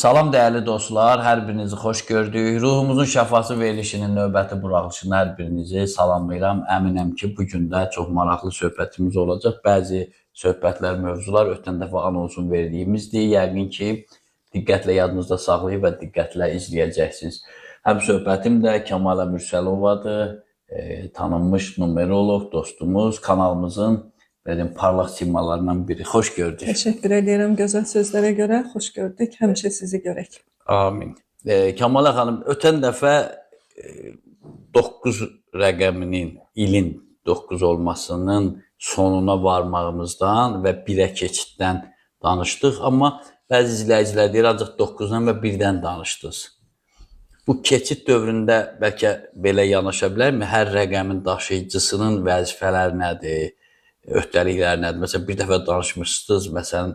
Salam dəyərli dostlar, hər birinizi xoş gördük. Ruhumuzun şəfası verilişinin növbəti buraxılışına hər birinizi salamlayıram. Əminəm ki, bu gün də çox maraqlı söhbətimiz olacaq. Bəzi söhbətlər, mövzular ötən dəfə anonsun verdiyimizdir. Yəqin ki, diqqətlə yadınızda saxlayıb və diqqətlə izləyəcəksiniz. Həm söhbətim də Kəmalə Mürsəlovadır, tanınmış numeroloq dostumuz, kanalımızın belə parlaq simalarından biri. Xoş gördük. Təşəkkür edirəm gözəl sözlərə görə. Xoş gördük. Həmişə sizi görək. Amin. Kəmalə xanım, ötən dəfə 9 rəqəminin, ilin 9 olmasının sonuna varmağımızdan və 1-ə keçiddən danışdıq, amma bəzi izləyicilər deyir, ancaq 9-dan və 1-dən danışdınız. Bu keçid dövründə bəlkə belə yanaşa bilərmi? Hər rəqəmin daşıyıcısının vəzifələri nədir, öhdəlikləri nədir? Məsələn, bir dəfə danışmışdınız, məsələn,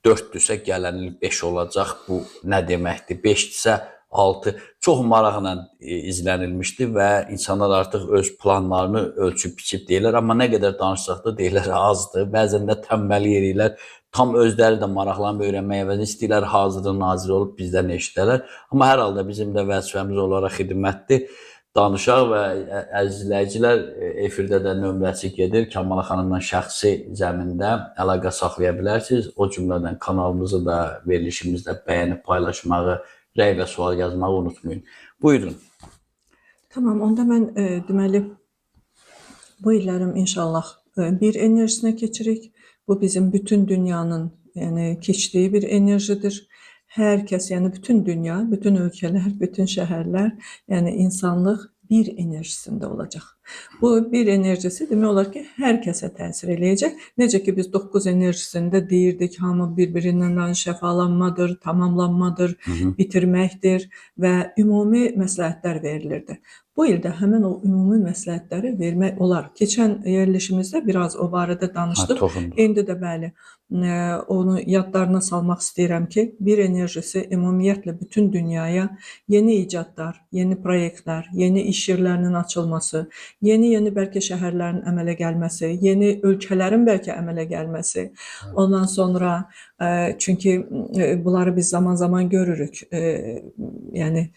4-dürsə gələn il 5 olacaq, bu nə deməkdir? 5-dirsə 6. Çox maraqla izlənilmişdi və insanlar artıq öz planlarını ölçüb biçib deyirlər, amma nə qədər danışsaq da deyirlər azdır. Bəzən də tənbəllik eləyirlər. Tam özləri də maraqlanıb öyrənmək əvəzinə istəyirlər hazırda nazir olub bizdən eşidələr. Amma hər halda bizim də vəzifəmiz olaraq xidmətdir. Danışaq və əziz izləyicilər, efirdə də nömrəsi gedir. Kəmalə xanımla şəxsi zəmində əlaqə saxlaya bilərsiniz. O cümlədən kanalımızı da, verilişimizi də bəyənib paylaşmağı, rəy və sual yazmağı unutmayın. Buyurun. Tamam, onda mən deməli bu illərim inşallah bir enerjisinə keçirik. Bu bizim bütün dünyanın, yəni keçdiyi bir enerjidir. Hər kəs, yəni bütün dünya, bütün ölkələr, bütün şəhərlər, yəni insanlıq bir enerjisində olacaq. Bu bir enerjisi demək olar ki, hər kəsə təsir eləyəcək. Necə ki biz 9 enerjisində deyirdik, hamı bir-birindən şəfalanmadır, tamamlanmadır, bitirməkdir və ümumi məsləhətlər verilirdi. Bu ildə həmin o ümumi məsləhətləri vermək olar. Keçən yerləşimizdə biraz o barədə danışdıq. İndi də bəli, onu yadlarına salmaq istəyirəm ki, bir enerjisi ümumiyyətlə bütün dünyaya yeni icadlar, yeni proyektlər, yeni iş yerlərinin açılması, yeni-yeni bəlkə şəhərlərin əmələ gəlməsi, yeni ölkələrin bəlkə əmələ gəlməsi. Ondan sonra çünki bunları biz zaman-zaman görürük. Yəni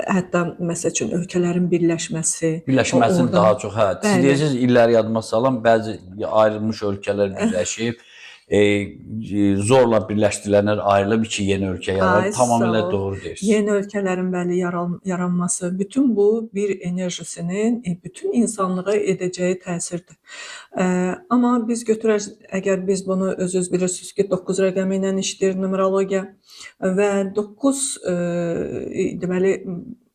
hətta məsəl üçün ölkələrin birləşməsi, Birləşməsinin daha çox, hə. Siz deyirsiniz, illəri yadıma salam, bəzi ayrılmış ölkələr birləşib, zorla birləşdirilənlər ayrılıb iki yeni ölkə yaranıb. Tamamilə doğru deyirsiniz. Yeni ölkələrin bəli yaranması, bütün bu bir enerjisinin bütün insanlığa edəcəyi təsirdir. Amma biz götürər, əgər biz bunu özünüz bilirsiniz ki, 9 rəqəmi ilə işləyir numerologiya və 9 deməli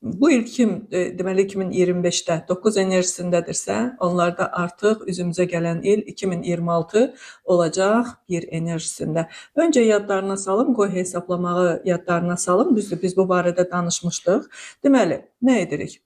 bu il kim deməli 2025-də 9 enerjisindədirsə, onlarda artıq üzümüzə gələn il 2026 olacaq bir enerjisində. Öncə yadlarına salım, qoy hesablamağı yadlarına salım. Düzdür, biz bu barədə danışmışdıq. Deməli, nə edirik?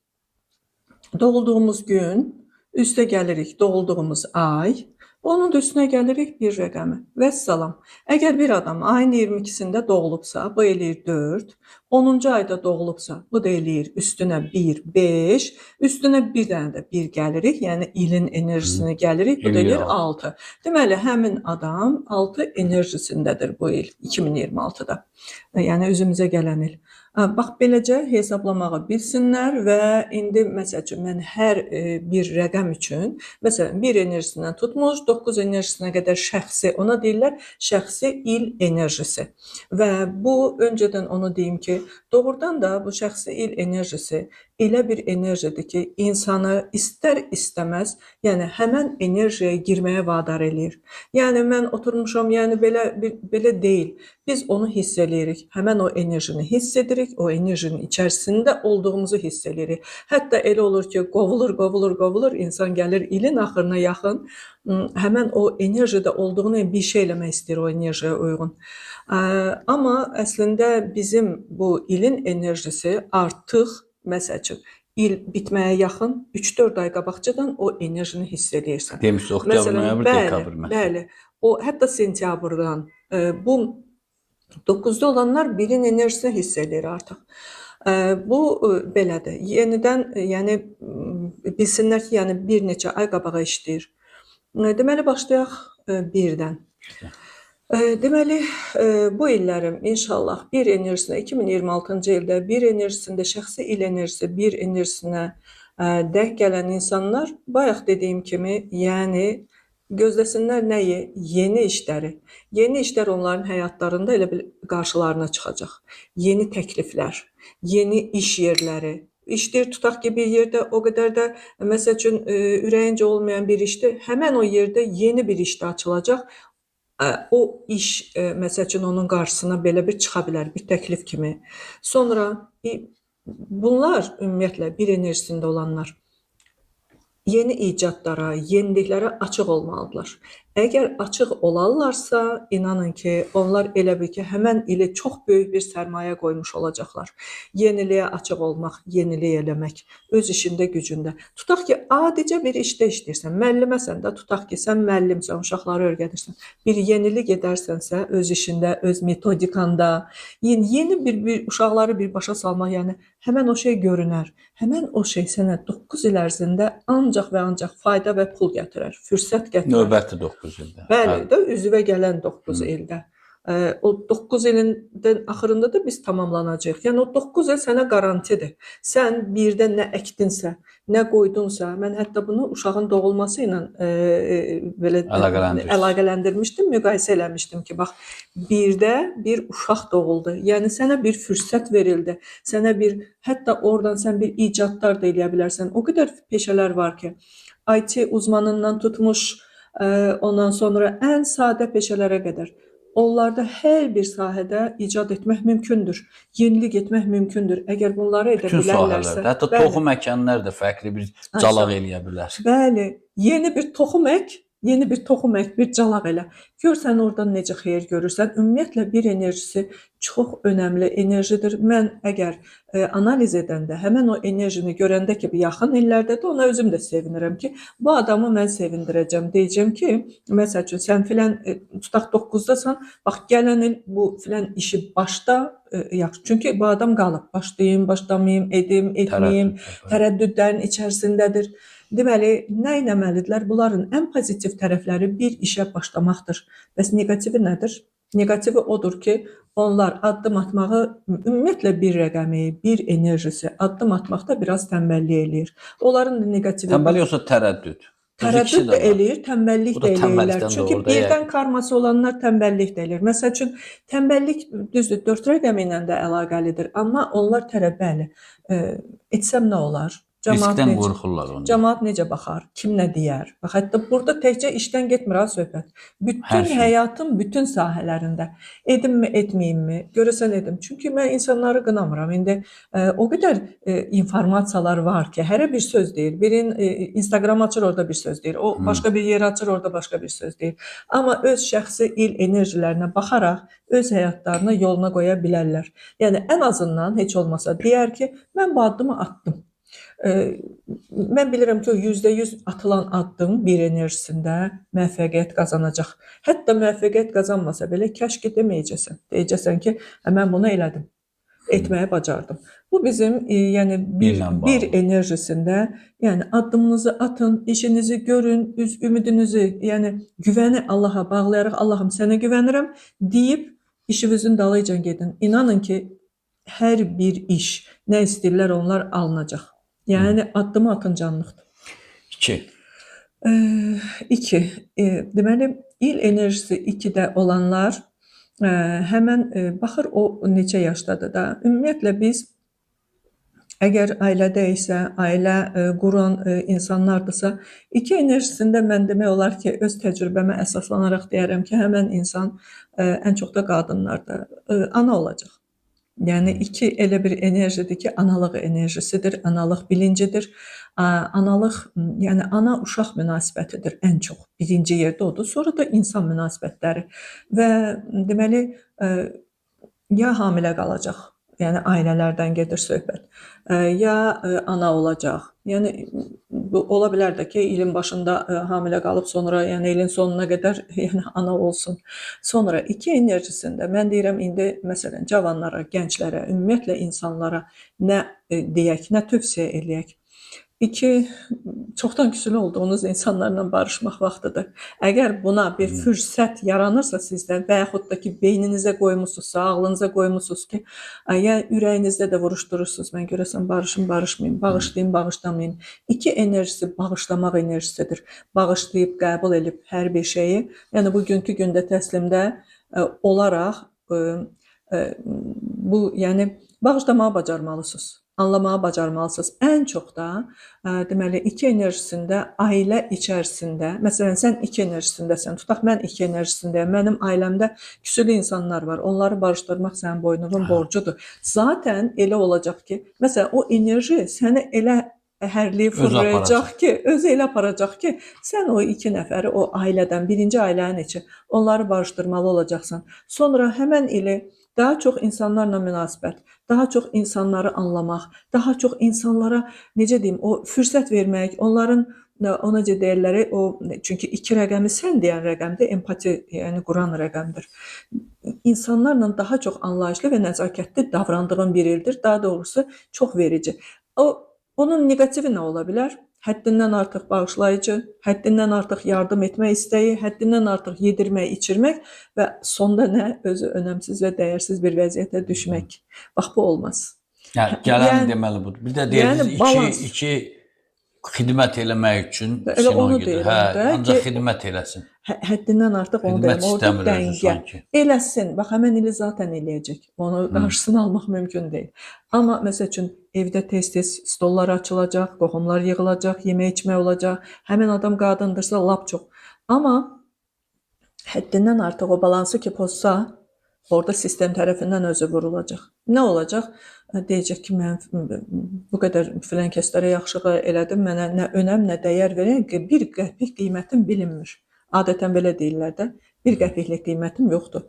Doğulduğumuz gün, üstə gəlirik doğulduğumuz ay, onun da üstünə gəlirik bir rəqəmi. Vəssalam. Əgər bir adam ayın 22-sində doğulubsa, bu eləyir 4, 10-cu ayda doğulubsa, bu da eləyir üstünə 1, 5, üstünə bir dənə də 1 gəlirik, yəni ilin enerjisini gəlirik, bu da eləyir 6. Deməli, həmin adam 6 enerjisindədir bu il, 2026-da. Yəni, üzümüzə gələn il. Bax, beləcə hesablamağı bilsinlər və indi, məsəl üçün, mən hər bir rəqəm üçün, məsələn, 1 enerjisindən tutmuş, 9 enerjisinə qədər şəxsi, ona deyirlər şəxsi il enerjisi. Və bu, öncədən onu deyim ki, doğrudan da bu şəxsi il enerjisi elə bir enerjidir ki, insanı istər istəməz, yəni həmən enerjiyə girməyə vadar eləyir. Yəni, mən oturmuşam, yəni belə deyil. Biz onu hiss eləyirik, həmən o enerjini hiss edirik, o enerjinin içərisində olduğumuzu hiss eləyirik. Hətta elə olur ki, qovulur, qovulur, qovulur, insan gəlir ilin axırına yaxın, həmən o enerjidə olduğunu bir şey eləmək istəyir o enerjiyə uyğun. Amma əslində bizim bu ilin enerjisi artıq, məsəl üçün, il bitməyə yaxın 3-4 ay qabaqcadan o enerjini hiss eləyirsən. Demişsiniz, oktyabr, noyabr, dekabr məsələn. Bəli, o hətta sentyabrdan bu 9-da olanlar birin enerjisini hiss eləyir artıq. Bu belədir. Yenidən, yəni bilsinlər ki, yəni bir neçə ay qabağa işləyir. Deməli, başlayaq birdən. Deməli, bu illərim inşallah bir enerjisinə 2026-cı ildə bir enerjisində şəxsi il enerjisi bir enerjisinə denk gələn insanlar bayaq dediyim kimi, yəni gözləsinlər nəyi? Yeni işləri. Yeni işlər onların həyatlarında elə bil qarşılarına çıxacaq. Yeni təkliflər, yeni iş yerləri. İşdir, tutaq ki, bir yerdə o qədər də məsəl üçün ürəyincə olmayan bir işdir. Həmən o yerdə yeni bir iş də açılacaq. O iş məsəl üçün onun qarşısına belə bir çıxa bilər, bir təklif kimi. Sonra bunlar ümumiyyətlə bir enerjisində olanlar yeni icadlara, yeniliklərə açıq olmalıdırlar. Əgər açıq olarlarsa, inanın ki, onlar elə bil ki, həmən ili çox böyük bir sərmayə qoymuş olacaqlar. Yeniliyə açıq olmaq, yenilik eləmək, öz işində, gücündə. Tutaq ki, adicə bir işdə işləyirsən, müəlliməsən də, tutaq ki, sən müəllimsən, uşaqları öyrədirsən. Bir yenilik edərsənsə öz işində, öz metodikanda, yeni bir uşaqları bir başa salmaq, yəni həmən o şey görünər. Həmən o şey sənə 9 il ərzində ancaq və ancaq fayda və pul gətirər, fürsət gətirər. Növbəti 9 ildə. Bəli, də üzvə gələn 9 ildə. O 9 ilin axırında da biz tamamlanacağıq. Yəni o 9 il sənə qarantidir. Sən birdə nə əkdinsə, nə qoydunsa, mən hətta bunu uşağın doğulması ilə belə əlaqələndirmişdim, müqayisə eləmişdim ki, bax, birdə bir uşaq doğuldu. Yəni sənə bir fürsət verildi. Sənə bir, hətta oradan sən bir icadlar da eləyə bilərsən. O qədər peşələr var ki, IT uzmanından tutmuş, ondan sonra ən sadə peşələrə qədər. Onlarda hər bir sahədə icad etmək mümkündür. Yenilik etmək mümkündür. Əgər bunları edə Bütün bilərlərsə, sahələrdə, hətta bəli. toxum əkənlər də fərqli bir calaq eləyə bilər. Bəli, yeni bir toxum ək, yeni bir toxum ək, bir calaq elə. Gör sən oradan necə xeyir görürsən. Ümumiyyətlə bir enerjisi çox önəmli enerjidir. Mən əgər analiz edəndə, həmən o enerjini görəndə ki, yaxın illərdə də ona özüm də sevinirəm ki, bu adamı mən sevindirəcəm. Deyəcəm ki, məsəl üçün sən filan tutaq 9-dasan, bax gələn il bu filan işi başda yaxşı. Çünki bu adam qalıb. Başlayım, başlamayım, edim, etməyim, tərəddüdlərin içərisindədir. Deməli, nə etməlidirlər? Bunların ən pozitiv tərəfləri bir işə başlamaqdır. Bəs neqativi nədir? Neqativi odur ki, onlar addım atmağı, ümumiyyətlə bir rəqəmi, bir enerjisi addım atmaqda biraz tənbəllik eləyir. Onların da neqativi... Tənbəllik yoxsa tərəddüd? Tərəddüd də eləyir, tənbəllik də eləyirlər. Çünki birdən karması olanlar tənbəllik də eləyir. Məsəl üçün, tənbəllik düzdür, 4 rəqəmi ilə də əlaqəlidir. Amma onlar bəli, etsəm nə olar? Riskdən qorxurlar onlar. Cəmaat necə baxar? Kim nə deyər? Bax, hətta burada təkcə işdən getmir ha söhbət. Bütün həyatın bütün sahələrində edimmi, etməyimmi? Görəsən edim. Çünki mən insanları qınamıram. İndi o qədər informasiyalar var ki, hərə bir söz deyir. Birin Instagram açır, orada bir söz deyir. O başqa bir yer açır, orada başqa bir söz deyir. Amma öz şəxsi il enerjilərinə baxaraq öz həyatlarını yoluna qoya bilərlər. Yəni ən azından heç olmasa deyər ki, mən bu addımı atdım. Mən bilirəm ki, o %100 atılan addım bir enerjisində müvəffəqiyyət qazanacaq. Hətta müvəffəqiyyət qazanmasa belə kəşk deməyəcəksən. Deyəcəksən ki, mən bunu elədim, etməyi bacardım. Bu bizim yəni bir enerjisində, yəni addımınızı atın, işinizi görün, ümidinizi, yəni güvəni Allaha bağlayaraq, Allahım sənə güvənirəm deyib işinizin dalıyca gedin. İnanın ki, hər bir iş, nə istəyirlər onlar alınacaq. Yəni addımı atın canlıqdır. 2. 2. Deməli, il enerjisi 2-də olanlar həmən baxır o neçə yaşdadır da. Ümumiyyətlə biz əgər ailədə isə, ailə quran insanlardırsa, 2 enerjisində mən demək olar ki, öz təcrübəmə əsaslanaraq deyərəm ki, həmən insan ən çox da qadınlarda ana olacaq. Yəni 2 elə bir enerjidir ki, analıq enerjisidir, analıq bilincidir. Analıq, yəni ana-uşaq münasibətidir ən çox. Birinci yerdə odur, sonra da insan münasibətləri. Və deməli, ya hamilə qalacaq, yəni ailələrdən gedir söhbət, ya ana olacaq. Yəni bu ola bilər də ki, ilin başında hamilə qalıb sonra, yəni ilin sonuna qədər yəni ana olsun. Sonra 2 enerjisində mən deyirəm indi məsələn cavanlara, gənclərə, ümumiyyətlə insanlara nə deyək, nə tövsiyə eləyək. İki, çoxdan küsülü olduğunuz insanlarla barışmaq vaxtıdır. Əgər buna bir fürsət yaranırsa sizdə və yaxud da ki, beyninizə qoymusunuzsa, ağlınıza qoymusunuz ki, ya ürəyinizdə də vuruşdurursunuz, mən görəsən barışım, barışmayım, bağışlayım, bağışlamayım. İki enerjisi bağışlamaq enerjisidir. Bağışlayıb qəbul edib hər bir şeyi, yəni bugünkü gündə təslimdə olaraq bu, yəni bağışlamağı bacarmalısınız. Anlamağı bacarmalısınız. Ən çox da deməli iki enerjisində ailə içərisində, məsələn sən iki enerjisindəsən, tutaq mən iki enerjisindəyəm, mənim ailəmdə küsülü insanlar var. Onları barışdırmaq sənin boynunun borcudur. Zaten elə olacaq ki, məsələn o enerji səni elə hərliyib fırlayacaq ki, özü elə aparacaq ki, sən o iki nəfəri o ailədən, birinci ailənin içi, onları barışdırmalı olacaqsan. Sonra həmən ili daha çox insanlarla münasibət, daha çox insanları anlamaq, daha çox insanlara necə deyim, o fürsət vermək, onların ona necə deyirlər, o çünki iki rəqəmi sən deyən rəqəmdir, empati, yəni quran rəqəmdir. İnsanlarla daha çox anlayışlı və nəzakətli davrandığın bir ildir. Daha doğrusu çox verici. Onun neqativi nə ola bilər? Həddindən artıq bağışlayıcı, həddindən artıq yardım etmək istəyi, həddindən artıq yedirmək, içirmək və sonda nə? Özü önəmsiz və dəyərsiz bir vəziyyətə düşmək. Bax, bu olmaz. Yəni, gələn deməli budur. Bir də deyirdiniz, iki xidmət eləmək üçün elə onu deyirəm də. Ancaq xidmət eləsin. Həddindən artıq onu deyirəm. Orada dəngə. Eləsin. Bax, həmən ili zaten eləyəcək. Onu qarşısını almaq mümkün deyil. Amma məsəl üçün evdə tez-tez stollar açılacaq, qohumlar yığılacaq, yemək içmək olacaq. Həmin adam qadındırsa lap çox. Amma həddindən artıq o balansı ki pozsa, orada sistem tərəfindən özü vurulacaq. Nə olacaq? Deyəcək ki, mən bu qədər filan kəslərə yaxşılığı elədim, mənə nə önəm, nə dəyər verən, bir qəpik qiymətim bilinmir. Adətən belə deyirlər də, bir qəpiklik qiymətim yoxdur.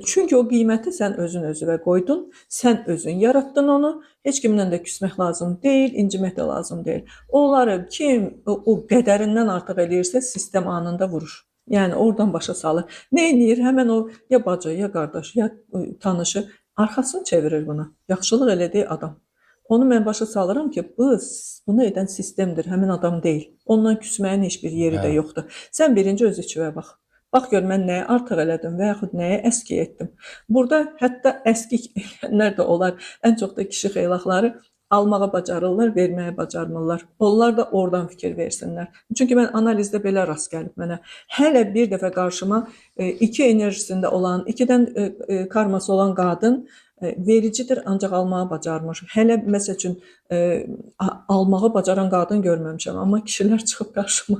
Çünki o qiyməti sən özün özünə qoydun, sən özün yaratdın onu, heç kimdən də küsmək lazım deyil, incimək də lazım deyil. Onları kim o qədərindən artıq eləyirsə, sistem anında vurur. Yəni oradan başa salır. Nə eləyir? Həmən o ya bacı, ya qardaş, ya tanışı arxasını çevirir buna. Yaxşılıq elədiyi adam. Onu mən başa salıram ki, bunu edən sistemdir, həmin adam deyil. Ondan küsməyin heç bir yeri də yoxdur. Sən birinci öz içivə bax. Bax gör, mən nəyə artıq elədim və yaxud nəyə əski etdim. Burada hətta əski eləyənlər də olar. Ən çox da kişi xeylaqları almağa bacarırlar, verməyə bacarmırlar. Onlar da oradan fikir versinlər. Çünki mən analizdə belə rast gəlib mənə. Hələ bir dəfə qarşıma iki enerjisində olan, ikidən karması olan qadın vericidir, ancaq almağı bacarmır. Hələ məsəl üçün almağı bacaran qadın görməmişəm, amma kişilər çıxıb qarşıma.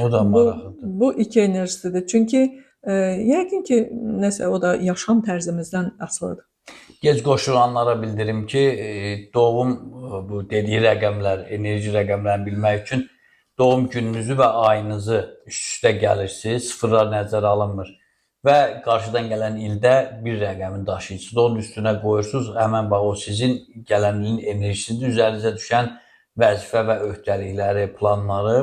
O da maraqlıdır. Bu iki enerjisidir. Çünki yəqin ki, nəsə o da yaşam tərzimizdən asılıdır. Gec qoşulanlara bildirim ki, doğum bu dediyi rəqəmlər, enerji rəqəmlərini bilmək üçün doğum gününüzü və ayınızı üst-üstə gəlirsiniz, sıfırlar nəzərə alınmır və qarşıdan gələn ildə bir rəqəmin daşıyıcısıdır. Onun üstünə qoyursunuz, həmən bax o sizin gələn ilin enerjisidir, üzərinizə düşən vəzifə və öhdəlikləri, planları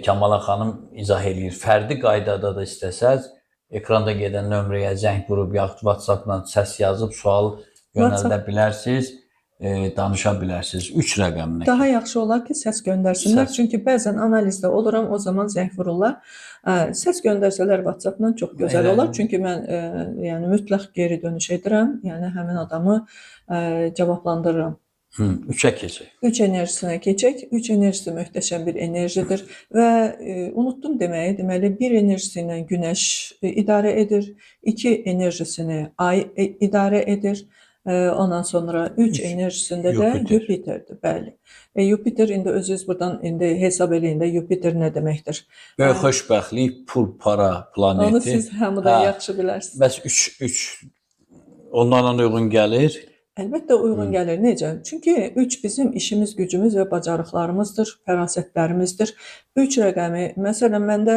Kamala xanım izah eləyir. Fərdi qaydada da istəsəz, ekranda gedən nömrəyə zəng vurub, yaxud WhatsApp-la səs yazıb sual yönəldə bilərsiniz, danışa bilərsiniz. 3 rəqəminə. Daha yaxşı olar ki, səs göndərsinlər. Çünki bəzən analizdə oluram, o zaman zəng vururlar. Səs göndərsələr WhatsApp-la çox gözəl olar. Çünki mən yəni mütləq geri dönüş edirəm. Yəni həmin adamı cavablandırıram. 3-ə keçək. 3 enerjisinə keçək. 3 enerjisi möhtəşəm bir enerjidir və unutdum deməyi, deməli 1 enerjisi ilə Günəş idarə edir, 2 enerjisini Ay idarə edir. Ondan sonra 3 enerjisində də Yupiterdir, bəli. Yupiter indi özünüz buradan indi hesab eləyin də Yupiter nə deməkdir? Böyük xoşbəxtlik, pul, para planeti. Onu siz hamıdan yaxşı bilərsiniz. Bəs 3 onlarla uyğun gəlir. Əlbəttə uyğun gəlir. Necə? Çünki 3 bizim işimiz, gücümüz və bacarıqlarımızdır, fərasətlərimizdir. 3 rəqəmi, məsələn, məndə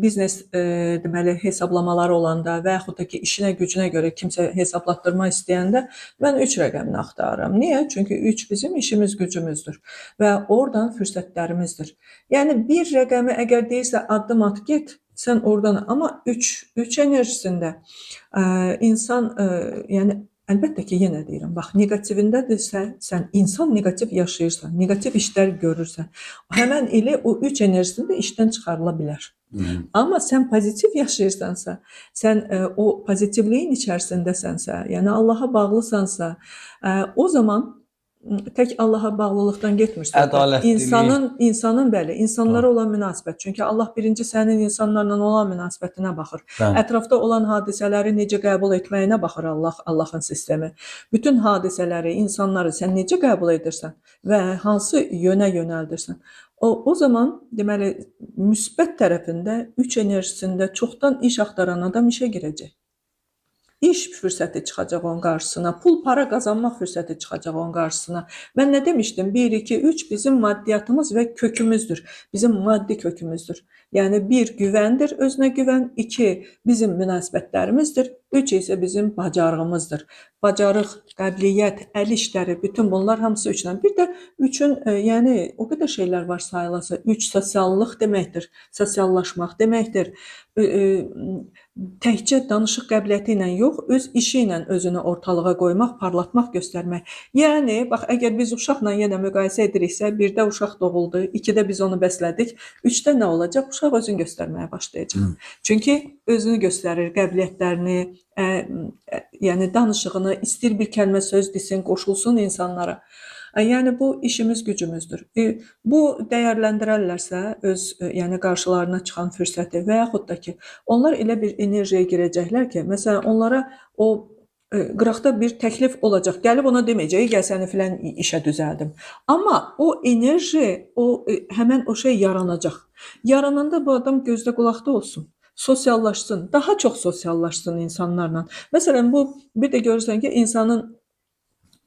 biznes deməli hesablamaları olanda və yaxud da ki, işinə, gücünə görə kimsə hesablatdırmaq istəyəndə mən 3 rəqəmini axtarıram. Niyə? Çünki 3 bizim işimiz, gücümüzdür və oradan fürsətlərimizdir. Yəni bir rəqəmi əgər deyirsə addım at get, sən oradan, amma 3 enerjisində insan yəni Əlbəttə ki, yenə deyirəm, bax, neqativindədirsə, sən insan neqativ yaşayırsan, neqativ işlər görürsən, həmən ili o 3 enerjisində işdən çıxarıla bilər. Amma sən pozitiv yaşayırsansa, sən o pozitivliyin içərisindəsənsə, yəni Allaha bağlısansa, o zaman tək Allaha bağlılıqdan getmir söhbət. Ədalətlilik. İnsanın bəli, insanlara olan münasibət. Çünki Allah birinci sənin insanlarla olan münasibətinə baxır. Ətrafda olan hadisələri necə qəbul etməyinə baxır Allah, Allahın sistemi. Bütün hadisələri, insanları sən necə qəbul edirsən və hansı yönə yönəldirsən. O zaman deməli müsbət tərəfində 3 enerjisində çoxdan iş axtaran adam işə girəcək. İş fürsəti çıxacaq onun qarşısına, pul, para qazanmaq fürsəti çıxacaq onun qarşısına. Mən nə demişdim? 1, 2, 3 bizim maddiyatımız və kökümüzdür. Bizim maddi kökümüzdür. Yəni 1 güvəndir, özünə güvən, 2 bizim münasibətlərimizdir, 3 isə bizim bacarığımızdır. Bacarıq, qabiliyyət, əl işləri, bütün bunlar hamısı 3-lə. Bir də 3-ün, yəni o qədər şeylər var sayılası. 3 sosiallıq deməkdir, sosiallaşmaq deməkdir. Təkcə danışıq qabiliyyəti ilə yox, öz işi ilə özünü ortalığa qoymaq, parlatmaq, göstərmək. Yəni, bax, əgər biz uşaqla yenə müqayisə ediriksə, 1-də uşaq doğuldu, 2-də biz onu bəslədik, 3-də nə olacaq? Uşaq özünü göstərməyə başlayacaq. Çünki özünü göstərir, qabiliyyətlərini, yəni danışığını, istəyir bir kəlmə söz desin, qoşulsun insanlara. Yəni bu işimiz, gücümüzdür. Bu dəyərləndirərlərsə öz yəni qarşılarına çıxan fürsəti və yaxud da ki, onlar elə bir enerjiyə girəcəklər ki, məsələn onlara o qıraqda bir təklif olacaq. Gəlib ona deməyəcək, gəl səni filan işə düzəldim. Amma o enerji, o həmən o şey yaranacaq. Yarananda bu adam gözdə qulaqda olsun. Sosiallaşsın, daha çox sosiallaşsın insanlarla. Məsələn, bu bir də görürsən ki, insanın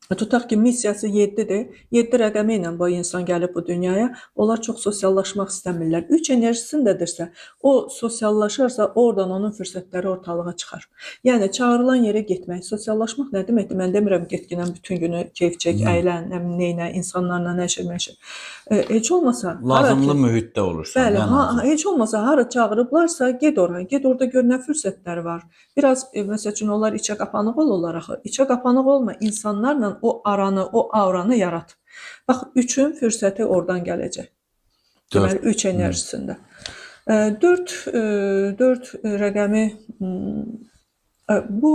tutaq ki, missiyası 7-dir. 7 rəqəmi ilə bu insan gəlib bu dünyaya. Onlar çox sosiallaşmaq istəmirlər. 3 enerjisindədirsə, o sosiallaşarsa, oradan onun fürsətləri ortalığa çıxar. Yəni çağırılan yerə getmək, sosiallaşmaq nə deməkdir? Mən demirəm getginən bütün günü keyf çək, əylən, neynə, insanlarla nəşir-məşir. Heç olmasa lazımlı mühitdə olursan. Bəli, heç olmasa hara çağırıblarsa, get ora, get orada gör nə fürsətlər var. Biraz məsəl üçün onlar içə qapanıq olurlar axı. İçə qapanıq olma, insanlarla o aranı, o auranı yarat. Bax, 3-ün fürsəti oradan gələcək. Deməli, 3 enerjisində. 4 rəqəmi bu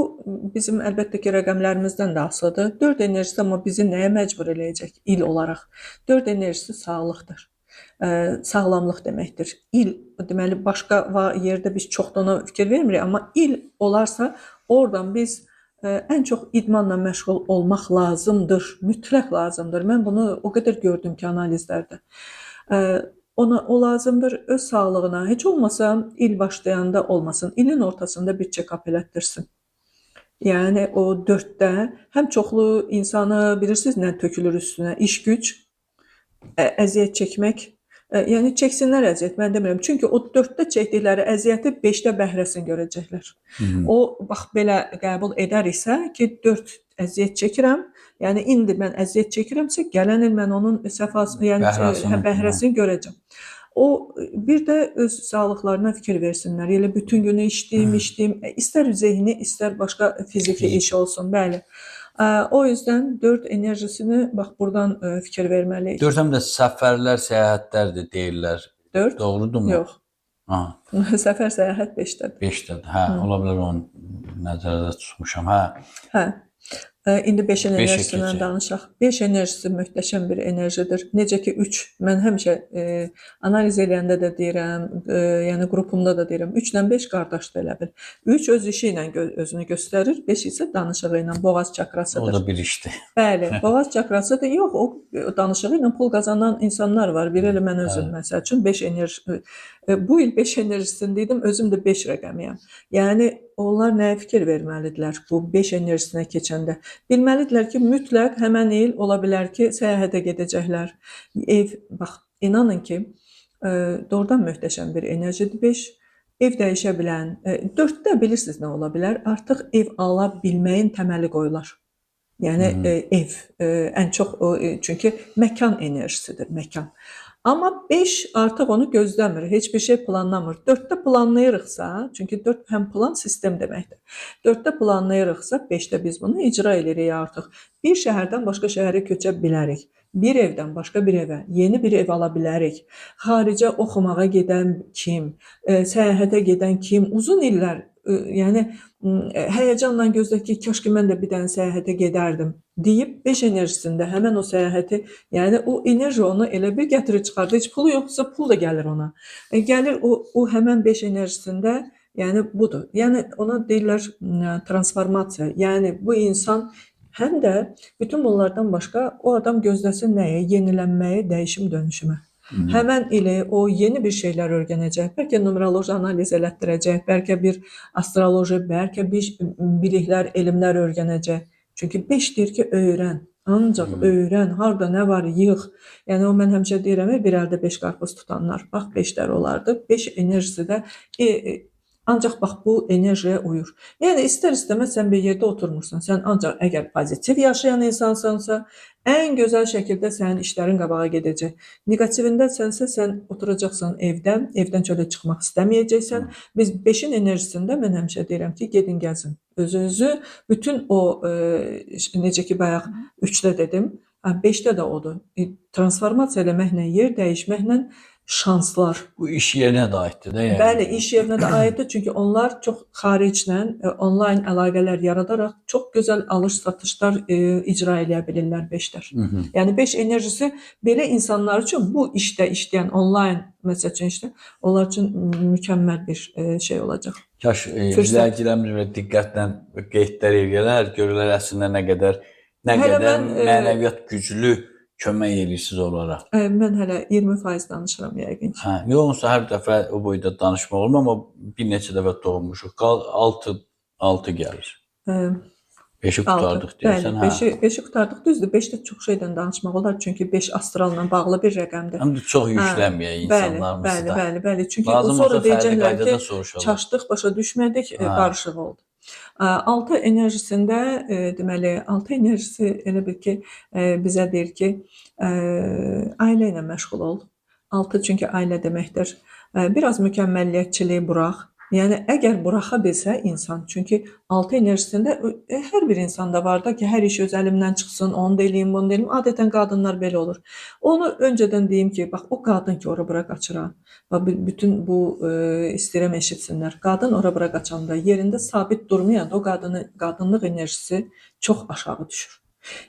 bizim əlbəttə ki, rəqəmlərimizdən də asılıdır. 4 enerjisi amma bizi nəyə məcbur eləyəcək il olaraq? 4 enerjisi sağlıqdır. Sağlamlıq deməkdir. İl, deməli, başqa yerdə biz çox da ona fikir vermirik, amma il olarsa oradan biz ən çox idmanla məşğul olmaq lazımdır, mütləq lazımdır. Mən bunu o qədər gördüm ki, analizlərdə. Ona o lazımdır, öz sağlığına, heç olmasa il başlayanda olmasın, ilin ortasında bir check-up elətdirsin. Yəni o 4-də həm çoxlu insanı bilirsiniz nə tökülür üstünə, iş güc, əziyyət çəkmək. Yəni çəksinlər əziyyət, mən demirəm. Çünki o 4-də çəkdikləri əziyyəti 5-də bəhrəsini görəcəklər. O bax belə qəbul edər isə ki, 4 əziyyət çəkirəm, yəni indi mən əziyyət çəkirəmsə, gələn il mən onun səfasını, yəni bəhrəsini görəcəm. O bir də öz sağlıqlarına fikir versinlər. Elə bütün günü işləyim, işləyim, istər zehni, istər başqa fiziki iş olsun, bəli. O yüzden 4 enerjisini bax buradan fikir verməliyik. 4 həm də səfərlər, səyahətlərdir deyirlər. 4? Doğrudurmu? Yox. Səfər, səyahət 5-dədir. 5-dədir. Hə, ola bilər onu nəzərdə tutmuşam. Hə. Hə. İndi 5-in enerjisindən danışaq. 5 enerjisi möhtəşəm bir enerjidir. Necə ki 3, mən həmişə analiz eləyəndə də deyirəm, yəni qrupumda da deyirəm, 3 ilə 5 qardaşdır elə bil. 3 öz işi ilə özünü göstərir, 5 isə danışığı ilə, boğaz çakrasıdır. O da bir işdir. Bəli, boğaz çakrasıdır. Yox, o danışığı ilə pul qazanan insanlar var. Bir elə mən özüm, məsəl üçün 5 enerji, bu il 5 enerjisində idim, özüm də 5 rəqəmiyəm. Yəni onlar nəyə fikir verməlidirlər bu 5 enerjisinə keçəndə? Bilməlidirlər ki, mütləq həmən il ola bilər ki, səyahətə gedəcəklər. Ev, bax, inanın ki, doğrudan möhtəşəm bir enerjidir 5. Ev dəyişə bilən, 4-də bilirsiniz nə ola bilər? Artıq ev ala bilməyin təməli qoyular. Yəni ev ən çox, çünki məkan enerjisidir, məkan. Amma 5 artıq onu gözləmir, heç bir şey planlamır. 4-də planlayırıqsa, çünki 4 həm plan sistem deməkdir. 4-də planlayırıqsa, 5-də biz bunu icra edirik artıq. Bir şəhərdən başqa şəhərə köçə bilərik. Bir evdən başqa bir evə, yeni bir ev ala bilərik. Xaricə oxumağa gedən kim, səyahətə gedən kim, uzun illər, yəni həyəcanla gözlə ki, kaş ki mən də bir dənə səyahətə gedərdim deyib 5 enerjisində həmən o səyahəti, yəni o enerji onu elə bir gətirir çıxardır. Heç pulu yoxdursa pul da gəlir ona. Gəlir o həmən 5 enerjisində, yəni budur. Yəni ona deyirlər transformasiya. Yəni bu insan həm də bütün bunlardan başqa o adam gözləsin nəyə? Yenilənməyə, dəyişim dönüşümə. Həmən ili o yeni bir şeylər öyrənəcək, bəlkə numeroloji analiz elətdirəcək, bəlkə bir astroloji, bəlkə bir biliklər, elmlər öyrənəcək. Çünki 5 deyir ki, öyrən. Ancaq öyrən, harda nə var, yığ. Yəni o mən həmişə deyirəm, bir əldə 5 qarpız tutanlar. Bax 5-lər olardı. 5 enerjisi də ancaq bax bu enerjiyə uyur. Yəni istər-istəməz sən bir yerdə oturmursan. Sən ancaq əgər pozitiv yaşayan insansansa, ən gözəl şəkildə sənin işlərin qabağa gedəcək. Neqativindəsənsə, sən oturacaqsan evdə, evdən çölə çıxmaq istəməyəcəksən. Biz 5-in enerjisində mən həmişə deyirəm ki, gedin gəzin. Özünüzü bütün o necə ki bayaq 3-də dedim, 5-də də odur. Transformasiya eləməklə, yer dəyişməklə şanslar. Bu iş yerinə də aiddir də yəni. Bəli, iş yerinə də aiddir. Çünki onlar çox xariclə onlayn əlaqələr yaradaraq çox gözəl alış-satışlar icra eləyə bilirlər 5-lər. Yəni 5 enerjisi belə insanlar üçün bu işdə işləyən onlayn məsəl üçün işdə onlar üçün mükəmməl bir şey olacaq. Kaş izləyicilərimiz belə diqqətlə qeydlər eləyərlər, görürlər əslində nə qədər mənəviyyat güclü kömək eləyirsiniz onlara. Mən hələ 20% danışıram yəqin ki. Hə, yoxsa hər dəfə o boyda danışmaq olmur, amma bir neçə dəfə doğmuşuq. Qal 6 gəlir. 5-i qurtardıq deyirsən, hə. Bəli, 5-i qurtardıq. Düzdür, 5-də çox şeydən danışmaq olar, çünki 5 astralla bağlı bir rəqəmdir. Həm də çox yüklənməyək insanlarımızı da. Bəli, bəli, bəli. Çünki lazım sonra deyəcəklər ki, çaşdıq, başa düşmədik, qarışıq oldu. 6 enerjisində, deməli, 6 enerjisi elə bil ki, bizə deyir ki, ailə ilə məşğul ol. 6 çünki ailə deməkdir. Biraz mükəmməliyyətçiliyi burax. Yəni, əgər buraxa bilsə insan, çünki 6 enerjisində hər bir insanda var da ki, hər iş öz əlimdən çıxsın, onu da eləyim, bunu da eləyim. Adətən qadınlar belə olur. Onu öncədən deyim ki, bax, o qadın ki, ora-bura qaçır. Bax, bütün bu istəyirəm eşitsinlər. Qadın ora-bura qaçanda, yerində sabit durmayanda o qadınlıq enerjisi çox aşağı düşür.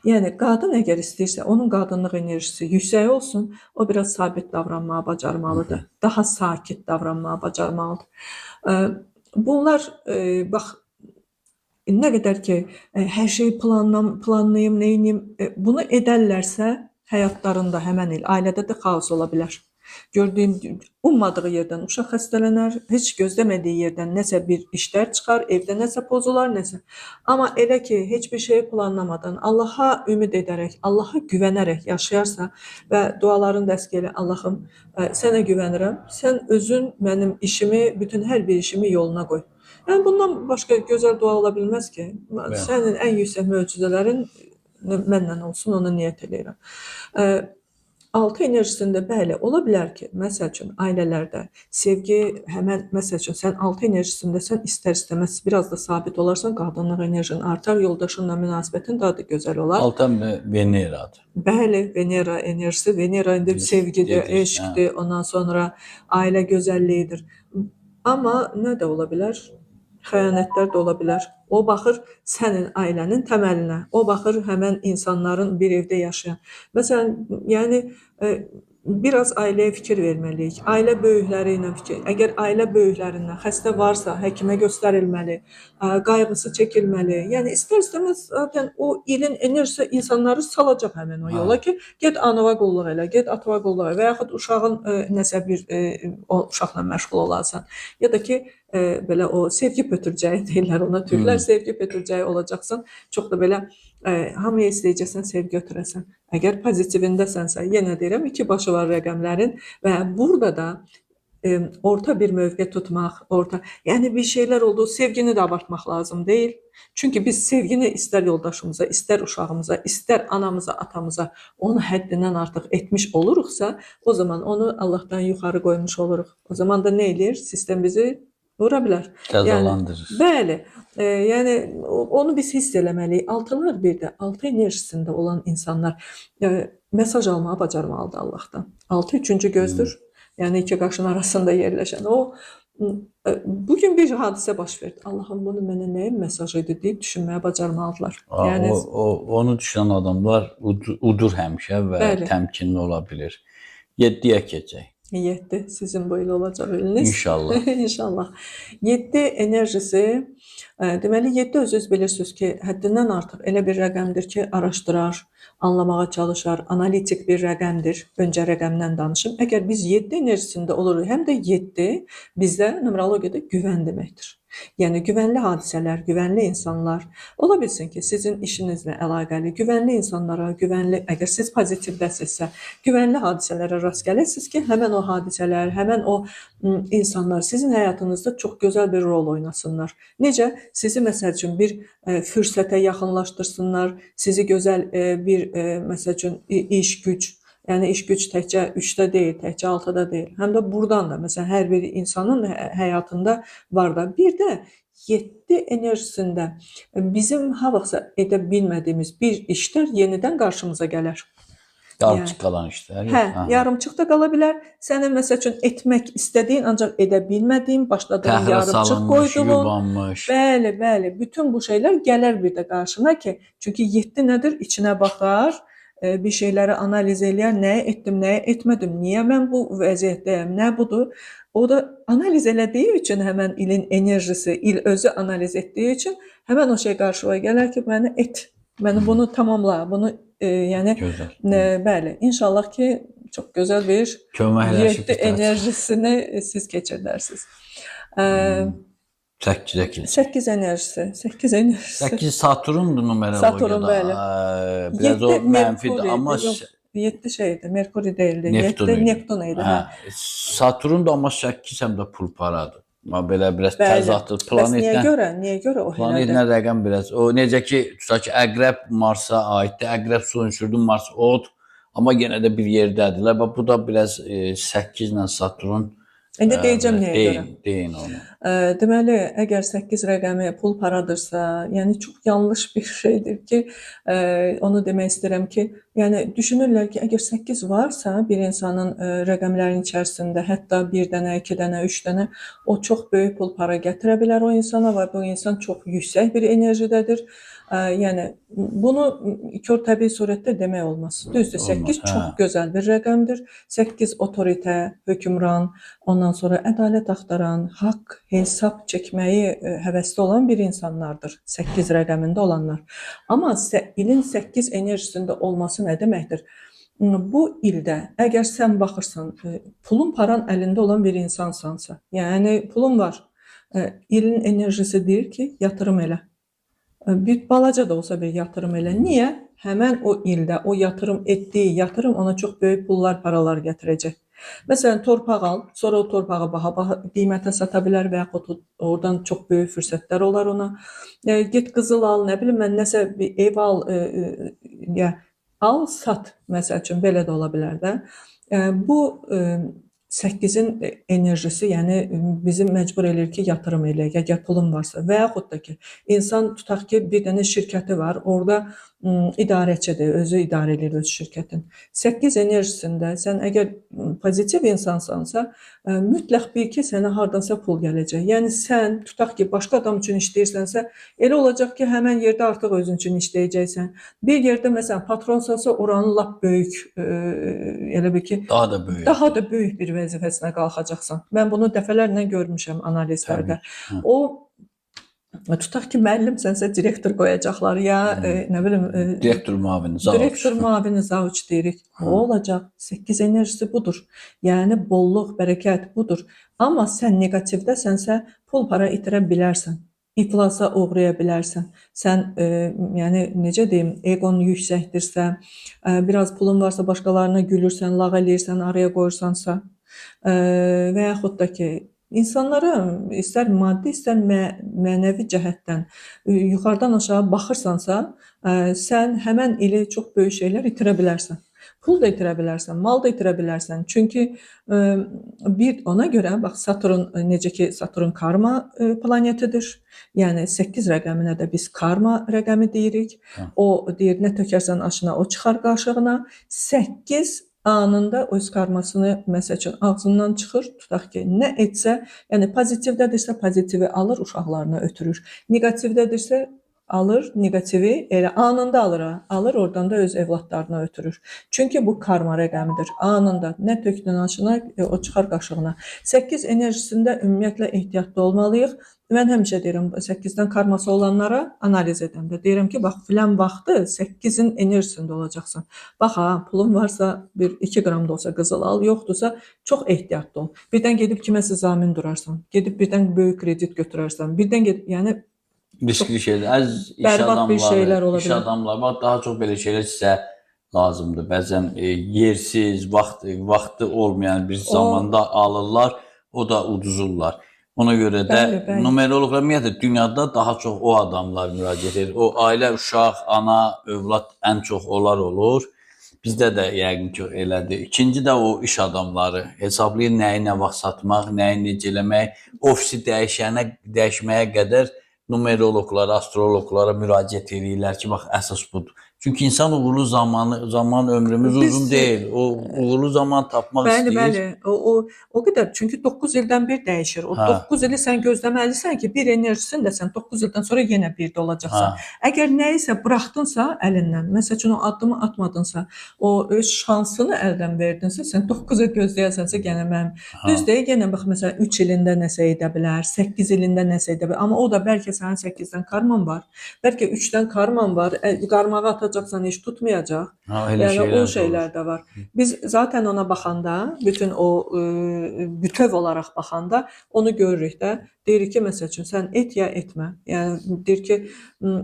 Yəni, qadın əgər istəyirsə, onun qadınlıq enerjisi yüksək olsun, o biraz sabit davranmağı bacarmalıdır. Daha sakit davranmağı bacarmalıdır. Bunlar, bax, nə qədər ki, hər şeyi planlayım, neyiniyim, bunu edərlərsə, həyatlarında həmən il, ailədə də xaos ola bilər. Gördüyüm, ummadığı yerdən uşaq xəstələnər, heç gözləmədiyi yerdən nəsə bir işlər çıxar, evdə nəsə pozular, nəsə. Amma elə ki, heç bir şeyi planlamadan, Allaha ümid edərək, Allaha güvənərək yaşayarsa və duaların dəstəyi ilə, Allahım, sənə güvənirəm, sən özün mənim işimi, bütün hər bir işimi yoluna qoy. Yəni, bundan başqa gözəl dua ola bilməz ki, sənin ən yüksək möcüzələrin mənlə olsun, ona niyyət eləyirəm. 6 enerjisində bəli, ola bilər ki, məsəl üçün ailələrdə sevgi həmən, məsəl üçün sən 6 enerjisində sən istər-istəməz biraz da sabit olarsan, qadınlıq enerjin artar, yoldaşınla münasibətin daha da gözəl olar. 6 Veneradır. Bəli, Venera enerjisi, Venera indi sevgidir, eşqdir, ondan sonra ailə gözəlliyidir. Amma nə də ola bilər? Xəyanətlər də ola bilər. O baxır sənin ailənin təməlinə. O baxır həmən insanların bir evdə yaşayan. Məsələn, yəni biraz ailəyə fikir verməliyik. Ailə böyükləri ilə fikir. Əgər ailə böyüklərindən xəstə varsa, həkimə göstərilməli, qayğısı çəkilməli. Yəni istər-istəməz zaten o ilin enerjisi insanları salacaq həmən o yola ki, get anava qulluq elə, get atava qulluq elə və yaxud uşağın nəsə bir o uşaqla məşğul olasan. Ya da ki, belə o sevgi pötürcəyi deyirlər ona, türklər sevgi pötürcəyi olacaqsan, çox da belə hamıya istəyəcəksən, sevgi ötürəsən. Əgər pozitivindəsənsə, yenə deyirəm, iki başı var rəqəmlərin və burada da Orta bir mövqe tutmaq, orta. Yəni bir şeylər oldu, sevgini də abartmaq lazım deyil. Çünki biz sevgini istər yoldaşımıza, istər uşağımıza, istər anamıza, atamıza onu həddindən artıq etmiş oluruqsa, o zaman onu Allahdan yuxarı qoymuş oluruq. O zaman da nə eləyir? Sistem bizi vura bilər. Cəzalandırır. Bəli, yəni onu biz hiss eləməliyik. Altılar bir də altı enerjisində olan insanlar mesaj almağı bacarmalıdır Allahdan. Altı üçüncü gözdür. Yəni iki qaşın arasında yerləşən o bugün bir hadisə baş verdi. Allahım bunu mənə nəyin mesajı idi deyib düşünməyə bacarmalıdırlar. Aa, Yəni o onu düşünən adamlar udur həmişə və Bəli. təmkinli ola bilir. 7-yə keçək. 7 sizin bu il olacaq iliniz. İnşallah. İnşallah. 7 enerjisi, deməli 7 özünüz bilirsiniz ki, həddindən artıq elə bir rəqəmdir ki, araşdırar, anlamağa çalışar, analitik bir rəqəmdir. Öncə rəqəmdən danışım. Əgər biz 7 enerjisində oluruq, həm də 7 bizdə numerologiyada güvən deməkdir. Yəni güvənli hadisələr, güvənli insanlar. Ola bilsin ki, sizin işinizlə əlaqəli güvənli insanlara, güvənli, əgər siz pozitivdəsinizsə, güvənli hadisələrə rast gəlirsiniz ki, həmən o hadisələr, həmən o insanlar sizin həyatınızda çox gözəl bir rol oynasınlar. Necə? Sizi məsəl üçün bir fürsətə yaxınlaşdırsınlar, sizi gözəl bir məsəl üçün iş güc, yəni iş güc təkcə 3-də deyil, təkcə 6-da deyil. Həm də burdan da məsələn hər bir insanın həyatında var da. Bir də 7 enerjisində bizim ha vaxtsa edə bilmədiyimiz bir işlər yenidən qarşımıza gələr. Yarımçıq qalan işlər. Hə, Aha. yarımçıq da qala bilər. Sənin məsəl üçün etmək istədiyin, ancaq edə bilmədiyin, başladığın, Təxirə yarımçıq salınmış, qoyduğun. yubanmış. Bəli, bəli. Bütün bu şeylər gələr bir də qarşına ki, çünki 7 nədir? İçinə baxar, bir şeyləri analiz eləyər, nəyə etdim, nəyə etmədim, niyə mən bu vəziyyətdəyəm, nə budur? O da analiz elədiyi üçün həmən ilin enerjisi, il özü analiz etdiyi üçün həmən o şey qarşıma gələr ki, məni et, məni bunu tamamla, bunu yəni Gözəl. Bəli, inşallah ki, çox gözəl bir Köməkləşib 7 bitirəcək. enerjisini siz keçirdərsiniz. 8-ə keçək. 8 enerjisi, 8 enerjisi. 8 Saturndur numerologiyada. Saturn, bəli. Biraz o 7 mənfidir Merkuri, amma yox, 7 şeydi, Merkuri deyildi. Neptun 7 idi. Neptun idi, hə. Hə, Saturn da amma 8 həm də pul paradır. Amma belə biraz Bəli. təzaddır. Bəs niyə Planetlə görə? Niyə görə o elədir? planetlə rəqəm biraz. O necə ki, tutaq ki, Əqrəb Marsa aiddir. Əqrəb su ünsürdür, Mars od. Amma yenə də bir yerdədirlər. Bax bu da biraz 8 ilə Saturn. İndi deyəcəm nəyə görə. Deyin onu. Deməli, əgər 8 rəqəmi pul paradırsa, yəni çox yanlış bir şeydir ki, onu demək istəyirəm ki, yəni düşünürlər ki, əgər 8 varsa bir insanın rəqəmlərin içərisində, hətta bir dənə, iki dənə, üç dənə, o çox böyük pul para gətirə bilər o insana və bu insan çox yüksək bir enerjidədir. Yəni bunu kör təbii surətdə demək olmaz. Düzdür, 8 Olmaz, çox hə. gözəl bir rəqəmdir. 8 otoritə, hökmran, ondan sonra ədalət axtaran, haqq, hesab çəkməyi həvəsli olan bir insanlardır. 8 rəqəmində olanlar. Amma ilin 8 enerjisində olması nə deməkdir? Bu ildə əgər sən baxırsan, pulun paran əlində olan bir insansansa, yəni pulun var, ilin enerjisi deyir ki, yatırım elə. Bir balaca da olsa bir yatırım elə. Niyə? Həmən o ildə o yatırım etdiyi yatırım ona çox böyük pullar, paralar gətirəcək. Məsələn, torpaq al, sonra o torpağı baha qiymətə sata bilər və yaxud oradan çox böyük fürsətlər olar ona. Get qızıl al, nə bilim mən nəsə bir ev al, ya al, sat məsəl üçün belə də ola bilər də. Bu 8-in enerjisi, yəni bizi məcbur eləyir ki, yatırım eləyək, əgər pulun varsa və yaxud da ki, insan tutaq ki, bir dənə şirkəti var, orada idarəçidir, özü idarə eləyir öz şirkətin. 8 enerjisində sən əgər pozitiv insansansa, mütləq bil ki, sənə hardansa pul gələcək. Yəni sən tutaq ki, başqa adam üçün işləyirsənsə, elə olacaq ki, həmən yerdə artıq özün üçün işləyəcəksən. Bir yerdə məsələn patronsansa, oranın lap böyük, elə bil ki, Daha da böyük. daha da böyük bir vəzifəsinə qalxacaqsan. Mən bunu dəfələrlə görmüşəm analizlərdə. Təbii ki. O tutaq ki, müəllimsənsə direktor qoyacaqlar ya nə bilim Direktor müavini, zavuç. Direktor müavini zavuç deyirik. O olacaq. 8 enerjisi budur. Yəni bolluq, bərəkət budur. Amma sən neqativdəsənsə pul para itirə bilərsən. İflasa uğraya bilərsən. Sən yəni necə deyim, eqon yüksəkdirsə, biraz pulun varsa başqalarına gülürsən, lağ eləyirsən, araya qoyursansa, və yaxud da ki, insanlara istər maddi, istər mənəvi cəhətdən yuxarıdan aşağı baxırsansa, sən həmən ili çox böyük şeylər itirə bilərsən. Pul da itirə bilərsən, mal da itirə bilərsən. Çünki bir ona görə bax Saturn necə ki Saturn karma planetidir. Yəni 8 rəqəminə də biz karma rəqəmi deyirik. Hə. O deyir nə tökərsən aşına, o çıxar qaşığına. 8 anında öz karmasını məsəl üçün ağzından çıxır, tutaq ki, nə etsə, yəni pozitivdədirsə pozitivi alır, uşaqlarına ötürür. Neqativdədirsə alır neqativi, elə anında alır, ha, alır oradan da öz evladlarına ötürür. Çünki bu karma rəqəmidir. Anında nə tökdün aşına, o çıxar qaşığına. 8 enerjisində ümumiyyətlə ehtiyatlı olmalıyıq. Mən həmişə deyirəm, 8-dən karması olanlara analiz edəndə deyirəm ki, bax filan vaxtı 8-in enerjisində olacaqsan. Bax ha, pulun varsa bir 2 qram da olsa qızıl al, yoxdursa çox ehtiyatlı ol. Birdən gedib kiməsə zamin durarsan, gedib birdən böyük kredit götürərsən, birdən gedib, yəni Riskli şeylər. Əziz iş bərbad bir adamları, şeylər ola iş bilər. adamları, bax daha çox belə şeylər sizə lazımdır. Bəzən yersiz, vaxtı olmayan bir zamanda alırlar, o da uduzurlar. Ona görə də Bəli, bəli. numeroloqlar ümumiyyətlə dünyada daha çox o adamlar müraciət edir. O ailə, uşaq, ana, övlad ən çox onlar olur. Bizdə də yəqin ki elədir. İkinci də o iş adamları hesablayır nəyi nə vaxt satmaq, nəyi necə eləmək, ofisi dəyişməyə qədər numeroloqlara, astroloqlara müraciət edirlər ki, bax əsas budur. Çünki insan uğurlu zaman ömrümüz uzun deyil. O uğurlu zaman tapmaq Bəli, istəyir. bəli. O qədər. Çünki 9 ildən bir dəyişir. O 9 ili sən gözləməlisən ki, bir enerjisində sən 9 ildən sonra yenə birdə olacaqsan. Əgər nəyisə buraxdınsa əlindən, məsəl üçün o addımı atmadınsa, o öz şansını əldən verdinsə, sən 9 il gözləyəsənsə yenə mənim. Düz deyil, yenə bax məsələn 3 ilində nəsə edə bilər, 8 ilində nəsə edə bilər. Amma o da bəlkə sənin 8-dən karman var, bəlkə 3-dən karman var. Qarmağı atacaqsan, heç tutmayacaq. Ha, elə Yəni şeylər o də olur. şeylər də var. Biz zaten ona baxanda, bütün o bütöv olaraq baxanda onu görürük də. Deyirik ki, məsəl üçün sən et ya etmə. Yəni deyir ki,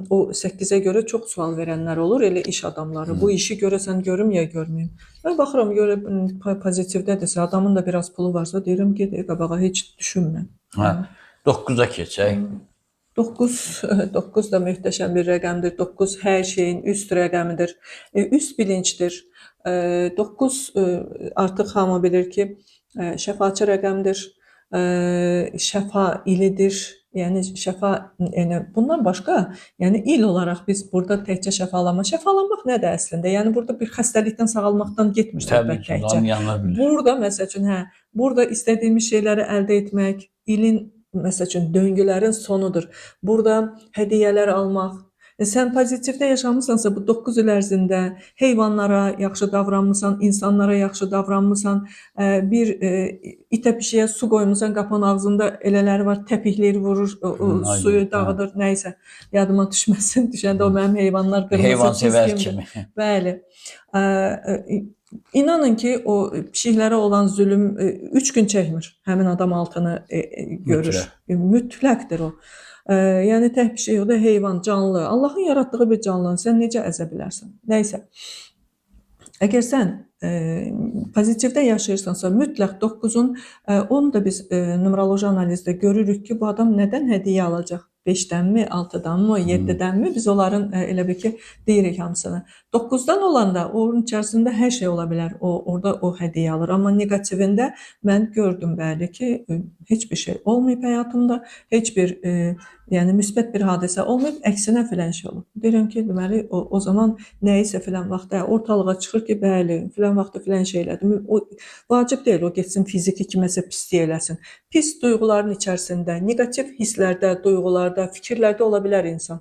o 8-ə görə çox sual verənlər olur, elə iş adamları. Bu işi görəsən görüm ya görməyim. Mən baxıram görə pozitivdədirsə, adamın da biraz pulu varsa deyirəm get qabağa heç düşünmə. Hə. 9-a keçək. 9 da möhtəşəm bir rəqəmdir. 9 hər şeyin üst rəqəmidir. Üst bilincdir. 9 artıq hamı bilir ki, şəfaçı rəqəmdir. Şəfa ilidir. Yəni şəfa, yəni bundan başqa, yəni il olaraq biz burada təkcə şəfalanma. Şəfalanmaq nədir əslində? Yəni burada bir xəstəlikdən sağalmaqdan getmir Təbii söhbət ki, təkcə. anlayanlar bilir. Burada məsəl üçün, hə, burada istədiyimiz şeyləri əldə etmək, ilin məsəl üçün döngülərin sonudur. Burada hədiyyələr almaq. Sən pozitivdə yaşamısansa bu 9 il ərzində heyvanlara yaxşı davranmısan, insanlara yaxşı davranmısan, bir itə pişiyə su qoymusan, qapının ağzında elələri var, təpikləri vurur, o suyu dağıdır, nəysə. Yadıma düşməsin, düşəndə o mənim heyvanlar qırmızı Heyvan sevər çizgimdir. kimi. Bəli. İnanın ki, o pişiklərə olan zülüm 3 gün çəkmir. Həmin adam altını görür. Mütləqdir o. Yəni tək pişik yox da heyvan, canlı. Allahın yaratdığı bir canlını sən necə əzə bilərsən? Nəysə. Əgər sən pozitivdə yaşayırsansa, mütləq 9-un, onu da biz numeroloji analizdə görürük ki, bu adam nədən hədiyyə alacaq? 5-dənmi, 6-danmı, 7-dənmi? Biz onların elə bil ki, deyirik hamısını. 9-dan olanda onun içərisində hər şey ola bilər. O orada o hədiyyə alır. Amma neqativində mən gördüm bəli ki, heç bir şey olmayıb həyatımda, heç bir yəni müsbət bir hadisə olmayıb, əksinə filan şey olub. Deyirəm ki, deməli o zaman nəyisə filan vaxtda ortalığa çıxır ki, bəli, filan vaxtda filan şey elədim. O vacib deyil, o getsin fiziki kiməsə pislik eləsin. Pis duyğuların içərisində, neqativ hisslərdə, duyğularda, fikirlərdə ola bilər insan.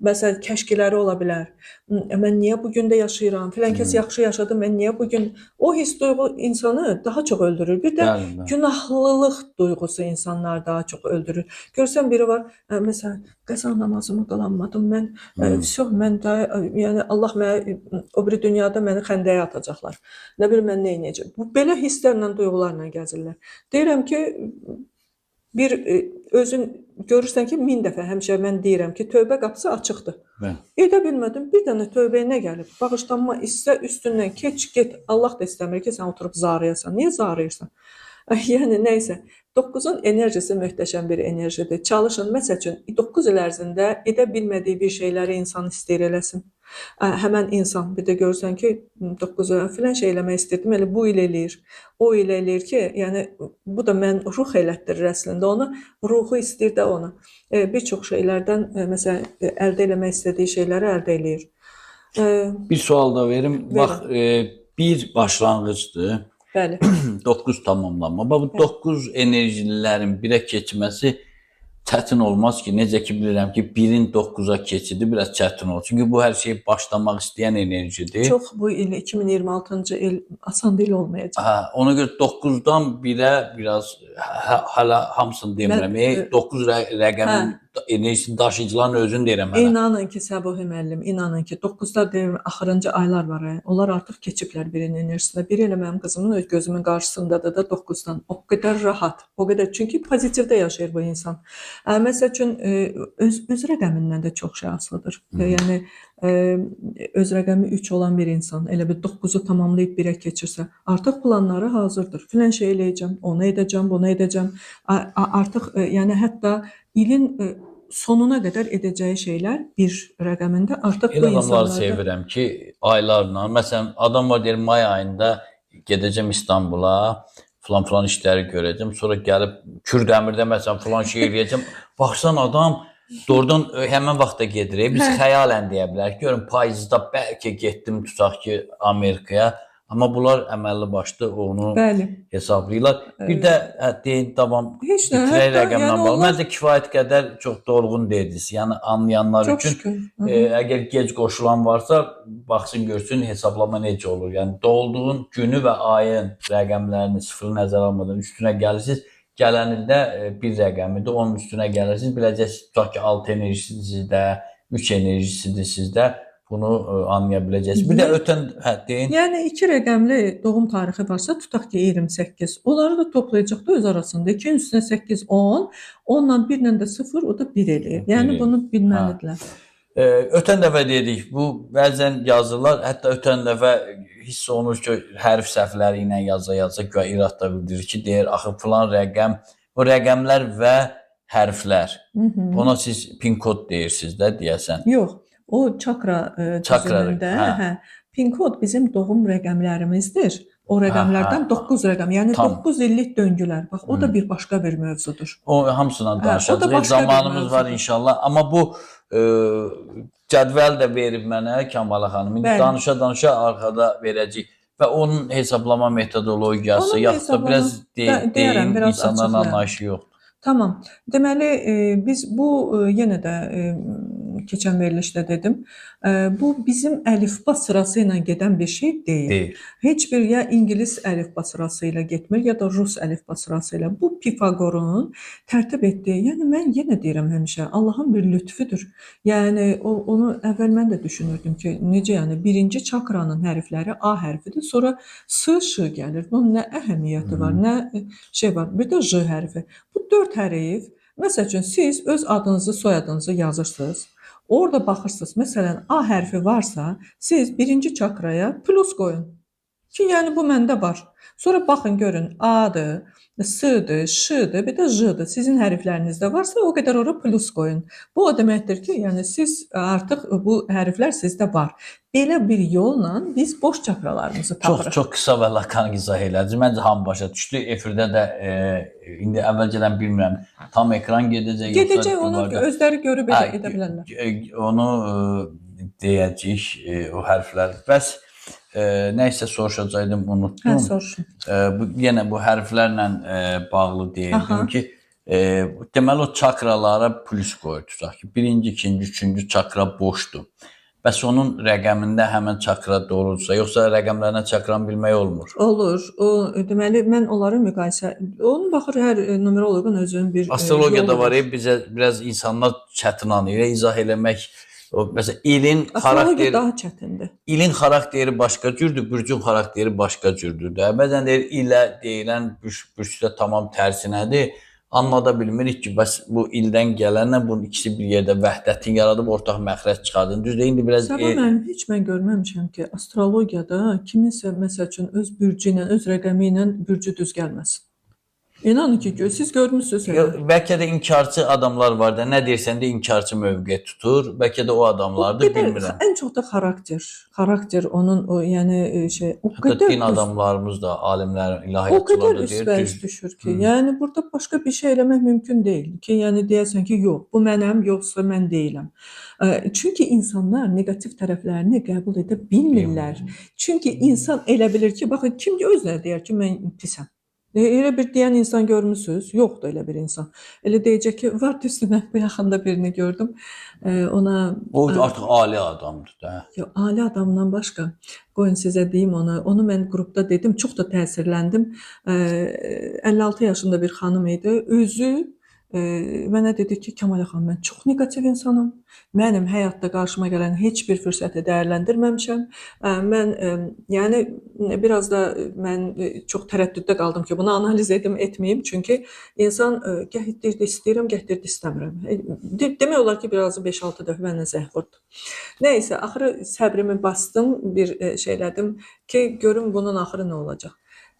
Məsələn, kəşkiləri ola bilər. Mən niyə bu gün də yaşayıram? Filan kəs yaxşı yaşadı, mən niyə bu gün? O his duyğu insanı daha çox öldürür. Bir də Bəli, bəli. günahllılıq duyğusu insanları daha çox öldürür. Görsən biri var, məsələn, qəza namazımı qılanmadım mən, vəsə, mən də, yəni Allah mənə o biri dünyada məni xəndəyə atacaqlar. Nə bilim mən nə edəcəm. Bu belə hisslərlə, duyğularla gəzirlər. Deyirəm ki, Bir özün görürsən ki, 1000 dəfə həmişə mən deyirəm ki, tövbə qapısı açıqdır. Bəli. Edə bilmədim, bir dənə tövbəyə nə gəlib? Bağışlanma istə, üstündən keç, get. Allah da istəmir ki, sən oturub zarıyasan. Niyə zarıyırsan? Yəni nə isə 9-un enerjisi möhtəşəm bir enerjidir. Çalışın, məsəl üçün 9 il ərzində edə bilmədiyi bir şeyləri insan istəyir eləsin. Həmən insan bir də görürsən ki, 9-a filan şey eləmək istəyirdim, elə bu il eləyir. O il eləyir ki, yəni bu da mən ruh elətdirir əslində onu. Ruhu istəyir də onu. Bir çox şeylərdən məsələn əldə eləmək istədiyi şeyləri əldə eləyir. Bir sual da verim. Verin. Bax, bir başlanğıcdır. Bəli. 9 tamamlanma. Bax, bu 9 enerjililərin birə keçməsi çətin olmaz ki, necə ki bilirəm ki, 1-in 9-a keçidi biraz çətin olur. Çünki bu hər şeyi başlamaq istəyən enerjidir. Çox bu il 2026-cı il asan deyil olmayacaq. Hə, ona görə 9-dan 1-ə biraz hələ hamısını demirəm. 9 rəqəmin enerjisini daşıyıcıların özünü deyirəm hələ. İnanın ki, Səbuhi müəllim, inanın ki, 9-da deyirəm, axırıncı aylar var. Onlar artıq keçiblər birinin enerjisinə. Biri elə mənim qızımın öz gözümün qarşısındadır da 9-dan. O qədər rahat, o qədər. Çünki pozitivdə yaşayır bu insan. Məsəl üçün öz rəqəmindən də çox şey asılıdır. Yəni öz rəqəmi 3 olan bir insan elə bir 9-u tamamlayıb 1-ə keçirsə, artıq planları hazırdır. Filan şey eləyəcəm, onu edəcəm, bunu edəcəm. Artıq yəni hətta ilin sonuna qədər edəcəyi şeylər bir rəqəmində artıq Elə bu adamları insanlarda sevirəm ki, aylarla, məsələn, adam var deyir, may ayında gedəcəm İstanbula, filan filan işləri görəcəm, sonra gəlib Kürdəmirdə məsələn filan şey eləyəcəm. Baxsan adam doğrudan həmən vaxtda gedir. Biz xəyalən deyə bilərik. Görün payızda bəlkə getdim tutaq ki Amerikaya, amma bunlar əməlli başlı onu Bəli. hesablayırlar. Bir də deyin davam Heç nə, bitirək hətta rəqəmlə yəni bağlı. onlar Məncə kifayət qədər çox dolğun dediniz. Yəni anlayanlar çox üçün şükür. Əgər gec qoşulan varsa, baxsın görsün hesablama necə olur. Yəni doğulduğun günü və ayın rəqəmlərini sıfırı nəzərə almadan üstünə gəlirsiniz. Gələn ildə bir rəqəmidir, onun üstünə gəlirsiniz. Biləcəksiniz tutaq ki, 6 enerjisi sizdə, 3 enerjisidir sizdə. Bunu anlaya biləcəksiniz. Bir də ötən deyin. Yəni iki rəqəmli doğum tarixi varsa, tutaq ki 28. Onları da toplayacaq da öz arasında. 2-nin üstünə 8 10, 10-la 1-lə də 0, o da 1 eləyir. Yəni Bir bunu bilməlidirlər. Ötən dəfə dedik, bu bəzən yazırlar, hətta ötən dəfə hiss olunur ki, hərf səhvləri ilə yaza-yaza güya irad da bildirir ki, deyir axı filan rəqəm, bu rəqəmlər və hərflər. Ona siz pin kod deyirsiniz də deyəsən. Yox, o çakra düzümündə, pin kod bizim doğum rəqəmlərimizdir. O rəqəmlərdən 9 rəqəm, yəni 9 illik döngülər. Bax, o da bir başqa bir mövzudur. O hamısından danışacağıq. Zamanımız var inşallah. Amma bu cədvəl də verib mənə Kamala xanım. İndi danışa-danışa arxada verəcəyik. Və onun hesablama metodologiyası, yaxud da biraz deyim, insanların anlayışı yoxdur. Tamam. Deməli, biz bu yenə də keçən verilişdə dedim, bu bizim əlifba sırası ilə gedən bir şey deyil. Heç bir ya ingilis əlifba sırası ilə getmir, ya da rus əlifba sırası ilə. Bu Pifaqorun tərtib etdiyi, yəni mən yenə deyirəm həmişə, Allahın bir lütfüdür. Yəni onu əvvəl mən də düşünürdüm ki, necə yəni birinci çakranın hərfləri A hərfidir, sonra S, Ş gəlir. Bunun nə əhəmiyyəti var, nə şey var. Bir də J hərfi. Bu 4 hərf, məsəl üçün siz öz adınızı, soyadınızı yazırsınız. Orada baxırsınız, məsələn A hərfi varsa, siz birinci çakraya plus qoyun. Ki, yəni bu məndə var. Sonra baxın, görün, A-dır, S-dır, Ş-dır, bir də J-dır. Sizin hərflərinizdə varsa, o qədər ora plus qoyun. Bu o deməkdir ki, yəni siz artıq bu hərflər sizdə var. Belə bir yolla biz boş çakralarımızı tapırıq. Çox, çox qısa və lakonik izah elədiniz. Məncə hamı başa düşdü. Efirdə də indi əvvəlcədən bilmirəm, tam ekran gedəcək. Gedəcək, onu özləri görüb edə bilərlər. Onu deyəcəyik, o hərflər. Bəs nə isə soruşacaqdım, unutdum. Hə, soruşun. Yenə bu hərflərlə bağlı deyirdim ki, deməli o çakralara plus qoyur, tutaq ki, birinci, ikinci, üçüncü çakra boşdur. Bəs onun rəqəmində həmən çakra dolursa, yoxsa rəqəmlərinə çakranı bilmək olmur? Olur. O, deməli, mən onları müqayisə... Onun baxır, hər numeroloqun özünün bir Astrologiyada yolu var, bizə biraz insanlar çətin anlayır, izah eləmək. O, məsələn, ilin xarakteri daha çətindir. İlin xarakteri başqa cürdür, bürcün xarakteri başqa cürdür də. Bəzən deyir, ilə deyilən bürcdə tamam tərsinədir. Anlada bilmirik ki, bəs bu ildən gələnlə bunun ikisi bir yerdə vəhdətin yaradıb ortaq məxrəc çıxardın. Düzdür, indi biraz Səba müəllim, heç mən görməmişəm ki, astrologiyada kiminsə məsəl üçün öz bürcü ilə, öz rəqəmi ilə bürcü düz gəlməsin. İnanın ki, siz görmüsünüz elə. Yox, bəlkə də inkarçı adamlar var da, nə deyirsən də inkarçı mövqe tutur. Bəlkə də o adamlardır, O qədər, bilmirəm. Ən çox da xarakter. Xarakter onun o, yəni şey, o Hətta qədər din adamlarımız da, alimlər, o ilahiyyatçılar qədər da deyir, üstbəüz düz. düşür ki, yəni burada başqa bir şey eləmək mümkün deyil ki, yəni deyəsən ki, yox, bu mənəm, yoxsa mən deyiləm. Çünki insanlar neqativ tərəflərini qəbul edə bilmirlər. Çünki insan elə bilir ki, baxın, kim özünə deyər ki, mən pisəm. Elə bir deyən insan görmüsünüz? Yoxdur elə bir insan. Elə deyəcək ki, var düzdür, mən bu yaxında birini gördüm. Ona O artıq ali adamdır da. Yo, ali adamdan başqa, qoyun sizə deyim onu. Onu mən qrupda dedim, çox da təsirləndim. 56 yaşında bir xanım idi. Özü mənə dedi ki, Kəmalə xanım, mən çox neqativ insanam. Mənim həyatda qarşıma gələn heç bir fürsəti dəyərləndirməmişəm. Mən yəni biraz da mən çox tərəddüddə qaldım ki, bunu analiz edim, etməyim. Çünki insan gah deyirdi istəyirəm, gah deyirdi istəmirəm. Demək olar ki, biraz 5-6 dəfə mənə zəng vurdu. Nəysə, axırı səbrimi bastım, bir şeylədim ki, görüm bunun axırı nə olacaq.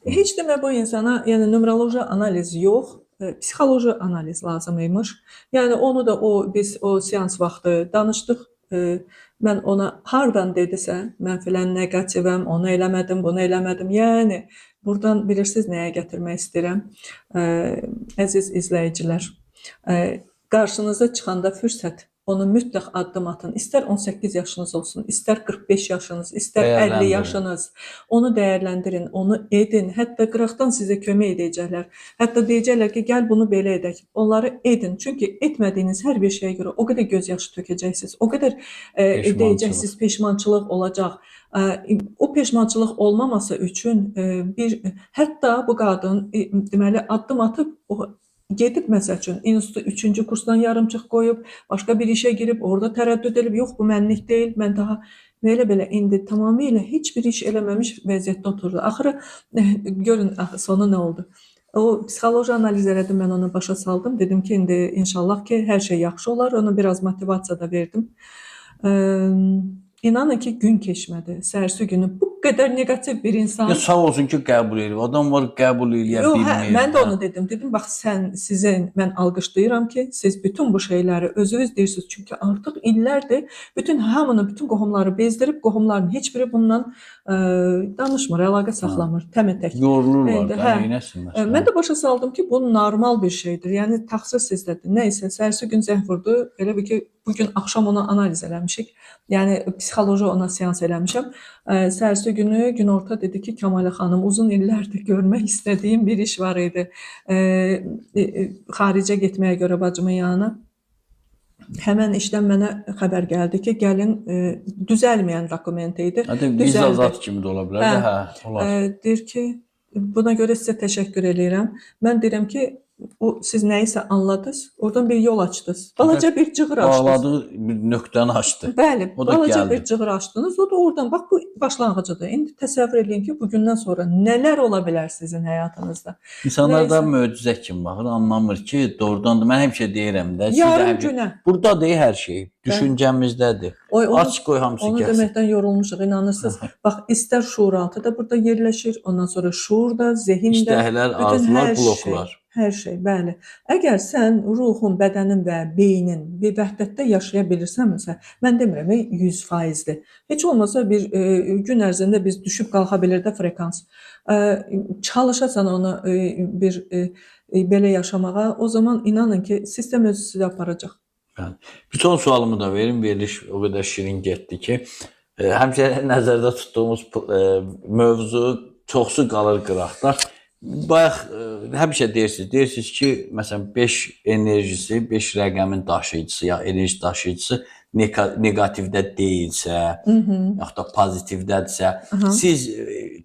Heç demə bu insana, yəni numeroloji analiz yox, psixoloji analiz lazım imiş. Yəni onu da o biz o seans vaxtı danışdıq. Mən ona hardan dedisə, mən filan neqativəm, onu eləmədim, bunu eləmədim. Yəni buradan bilirsiniz nəyə gətirmək istəyirəm? Əziz izləyicilər, qarşınıza çıxanda fürsət, onu mütləq addım atın. İstər 18 yaşınız olsun, istər 45 yaşınız, istər 50 Dəyərləndirin. yaşınız. Onu dəyərləndirin, onu edin. Hətta qıraqdan sizə kömək edəcəklər. Hətta deyəcəklər ki, gəl bunu belə edək. Onları edin. Çünki etmədiyiniz hər bir şeyə görə o qədər göz yaşı tökəcəksiniz, o qədər deyəcəksiniz, peşmançılıq olacaq. O peşmançılıq olmaması üçün bir hətta bu qadın deməli addım atıb o gedib məsəl üçün institutu 3-cü kursdan yarımçıq qoyub, başqa bir işə girib, orada tərəddüd edib, yox bu mənlik deyil, mən daha belə-belə indi tamamilə heç bir iş eləməmiş vəziyyətdə oturdu. Axırı görün sonu nə oldu. O psixoloji analiz elədim, mən onu başa saldım. Dedim ki, indi inşallah ki, hər şey yaxşı olar. Ona biraz motivasiya da verdim. İnanın ki, gün keçmədi. Səhərsi günü bu qədər neqativ bir insan. Ya sağ olsun ki, qəbul eləyib. Adam var qəbul eləyə Yox, bilmir. hə, mən də onu dedim. Dedim, bax sən sizə mən alqışlayıram ki, siz bütün bu şeyləri özünüz deyirsiniz. Çünki artıq illərdir bütün hamını, bütün qohumları bezdirib, qohumların heç biri bundan danışmır, əlaqə saxlamır, təmətək. Yorulurlar İndi, da, hə. neynəsinlər? Mən də başa saldım ki, bu normal bir şeydir. Yəni təqsir sizdədir. Nə isə səhərsi gün zəng vurdu. Elə bil ki, bu gün axşam ona analiz eləmişik. Yəni psixoloji ona seans eləmişəm. Səhərsi günü günorta dedi ki, Kəmalə xanım, uzun illərdir görmək istədiyim bir iş var idi. Xaricə getməyə görə bacımın yanına. Həmən işdən mənə xəbər gəldi ki, gəlin, düzəlməyən dokument idi. Hətta viza Düzəldi. zat kimi də ola bilər də, hə, olar. Deyir ki, buna görə sizə təşəkkür eləyirəm. Mən deyirəm ki, o siz nəyisə anladınız, oradan bir yol açdınız. Balaca bir cığır açdınız. Bağladığı bir nöqtəni açdı. Bəli, O da balaca gəldi. bir cığır açdınız. O da oradan, bax bu başlanğıcıdır. İndi təsəvvür eləyin ki, bugündən sonra nələr ola bilər sizin həyatınızda. İnsanlar da Nəysə. möcüzə kimi baxır, anlamır ki, doğrudan da mən həmişə deyirəm də, siz də Yarım həmişə günə. burdadır hər şey, düşüncəmizdədir. Oy, onu, Aç qoy hamısı onu gəlsin. deməkdən yorulmuşuq, inanırsınız. Bax, istər şuuraltı da burada yerləşir, ondan sonra şuur da, zehin də, İştəhlər, bütün arzular, hər şey. bloklar. Hər şey, bəli. Əgər sən ruhun, bədənin və beynin bir vəhdətdə yaşaya bilirsənsə, mən demirəm 100%-dir. Heç olmasa bir gün ərzində biz düşüb qalxa bilir də frekans. Çalışasan onu bir belə yaşamağa, o zaman inanın ki, sistem özü sizi aparacaq. Bir son sualımı da verim. Veriliş o qədər şirin getdi ki, həmişə nəzərdə tutduğumuz mövzu çoxsu qalır qıraqda. Bayaq həmişə deyirsiniz ki, məsələn 5 enerjisi, 5 rəqəmin daşıyıcısı ya enerji daşıyıcısı neqativdə deyilsə, yaxud da pozitivdədirsə, siz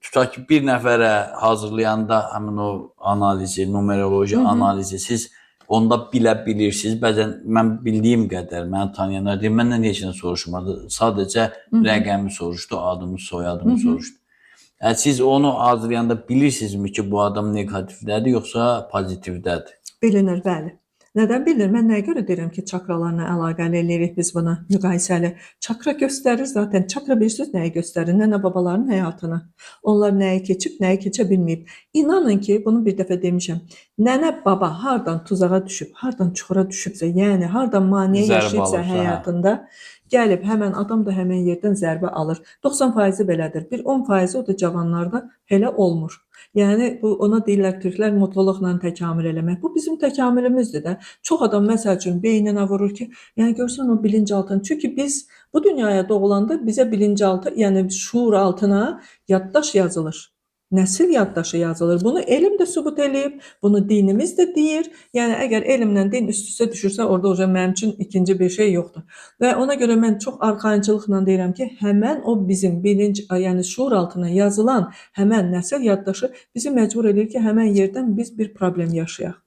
tutaq ki, bir nəfərə hazırlayanda həmin o analizi, numeroloji analizi siz onda bilə bilirsiniz. Bəzən mən bildiyim qədər, məni tanıyanlar deyir, məndən heç nə soruşmadı. Sadəcə rəqəmi soruşdu, adımı, soyadımı soruşdu. Siz onu hazırlayanda bilirsinizmi ki, bu adam neqativdədir, yoxsa pozitivdədir? Bilinir, bəli. Nədən bilinir? Mən nəyə görə deyirəm ki, çakralarla əlaqəli eləyirik biz bunu, müqayisəli. Çakra göstərir zaten. Çakra bilirsiniz nəyi göstərir? Nənə babaların həyatını. Onlar nəyi keçib, nəyi keçə bilməyib. İnanın ki, bunu bir dəfə demişəm. Nənə baba hardan tuzağa düşüb, hardan çuxura düşübsə, yəni hardan maneə Zərbə yaşayıbsa alıbsa, hə. həyatında, gəlib həmən adam da həmən yerdən zərbə alır. 90%-i belədir. Bir 10%-i o da cavanlarda elə olmur. Yəni bu ona deyirlər türklər mutluluqla təkamül eləmək. Bu bizim təkamülümüzdür də. Çox adam məsəl üçün beyninə vurur ki, yəni görsən o bilinçaltını. Çünki biz bu dünyaya doğulanda bizə bilinçaltı, yəni şuur altına yaddaş yazılır. Nəsil yaddaşı yazılır. Bunu elm də sübut eləyib, bunu dinimiz də deyir. Yəni əgər elmlə din üst-üstə düşürsə, orada o mənim üçün ikinci bir şey yoxdur. Və ona görə mən çox arxayınçılıqla deyirəm ki, həmən o bizim bilinc, yəni şuur altına yazılan həmən nəsil yaddaşı bizi məcbur edir ki, həmən yerdən biz bir problem yaşayaq.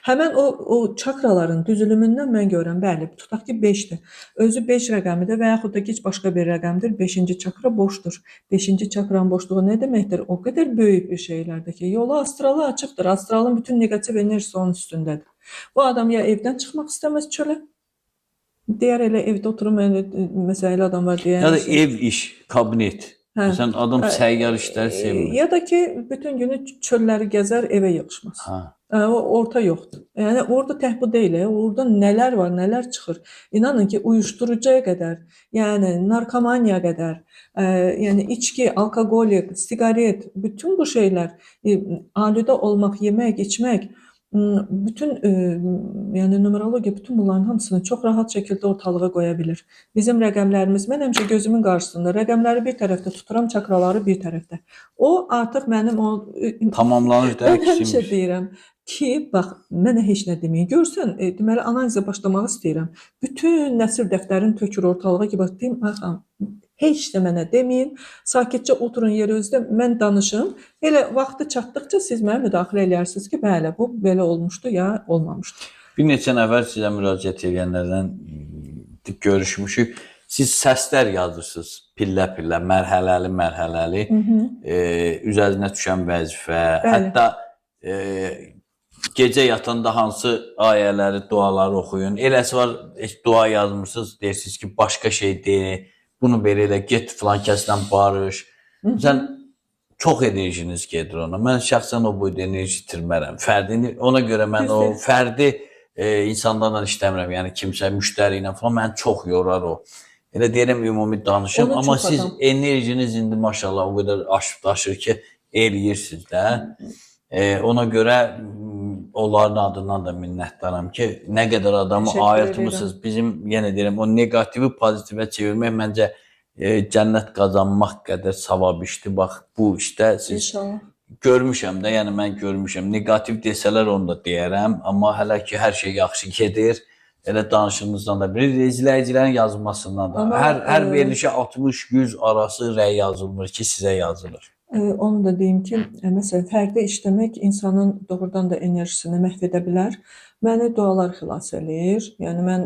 Həmən o çakraların düzülümündən mən görürəm, bəli, tutaq ki 5-dir. Özü 5 rəqəmidir və yaxud da ki, heç başqa bir rəqəmdir. 5-ci çakra boşdur. 5-ci çakranın boşluğu nə deməkdir? O qədər böyük bir şeylərdir ki, yolu astrala açıqdır. Astralın bütün neqativ enerjisi onun üstündədir. Bu adam ya evdən çıxmaq istəməz çölə, deyər elə evdə oturum, yəni, məsələ elə adam var deyər. Ya da ev iş, kabinet. Hə. Məsələn, adam səyyar işləri sevmir. Ya da ki, bütün günü çölləri gəzər, evə yığışmaz. Ha. O orta yoxdur. Yəni orada tək bu deyil, orada nələr var, nələr çıxır. İnanın ki, uyuşturucuya qədər, yəni narkomaniya qədər, yəni içki, alkoqolik, siqaret, bütün bu şeylər, alüdə olmaq, yemək, içmək, bütün yəni numerologiya bütün bunların hamısını çox rahat şəkildə ortalığa qoya bilir. Bizim rəqəmlərimiz, mən həmişə gözümün qarşısında rəqəmləri bir tərəfdə tuturam, çakraları bir tərəfdə. O artıq mənim o Tamamlanır da Mən həmişə əksinmiş. deyirəm ki, bax, mənə heç nə deməyin. Görsən, deməli analizə başlamaq istəyirəm. Bütün nəsil dəftərini tökür ortalığa ki, bax deyim, ay xanım, heç də mənə deməyin. Sakitcə oturun yerinizdə, mən danışım. Elə vaxtı çatdıqca siz mənə müdaxilə eləyərsiniz ki, bəli, bu belə olmuşdu ya olmamışdı. Bir neçə nəfər sizə müraciət edənlərdən görüşmüşük. Siz səslər yazırsınız pillə-pillə, mərhələli-mərhələli, üzərinə düşən vəzifə, Bəli. hətta gecə yatanda hansı ayələri, duaları oxuyun. Eləsi var, heç dua yazmırsınız, deyirsiniz ki, başqa şey deyil. Bunu belə elə, get filan kəslə barış. Sən çox enerjiniz gedir ona. Mən şəxsən o boyda enerji itirmərəm. Fərdini ona görə mən o Düzdür. fərdi insanlarla işləmirəm. Yəni kimsə müştəri ilə falan məni çox yorar o. Elə deyirəm ümumi danışım, Onu amma çox siz adam- enerjiniz indi maşallah o qədər aşıb daşır ki, eləyirsiniz də. Ona görə onların adından da minnətdaram ki, nə qədər adamı Təşəkkür ayıltmısınız. Bizim yenə deyirəm o neqativi pozitivə çevirmək məncə cənnət qazanmaq qədər savab işdir. Bax bu işdə siz İnşallah. görmüşəm də, yəni mən görmüşəm. Neqativ desələr onu da deyərəm, amma hələ ki hər şey yaxşı gedir. Elə danışığınızdan da bilir, izləyicilərin yazmasından da. Amma, hər verilişə 60-100 arası rəy yazılmır ki, sizə yazılır. Onu da deyim ki, məsələn, fərdi işləmək insanın doğrudan da enerjisini məhv edə bilər. Məni dualar xilas eləyir. Yəni mən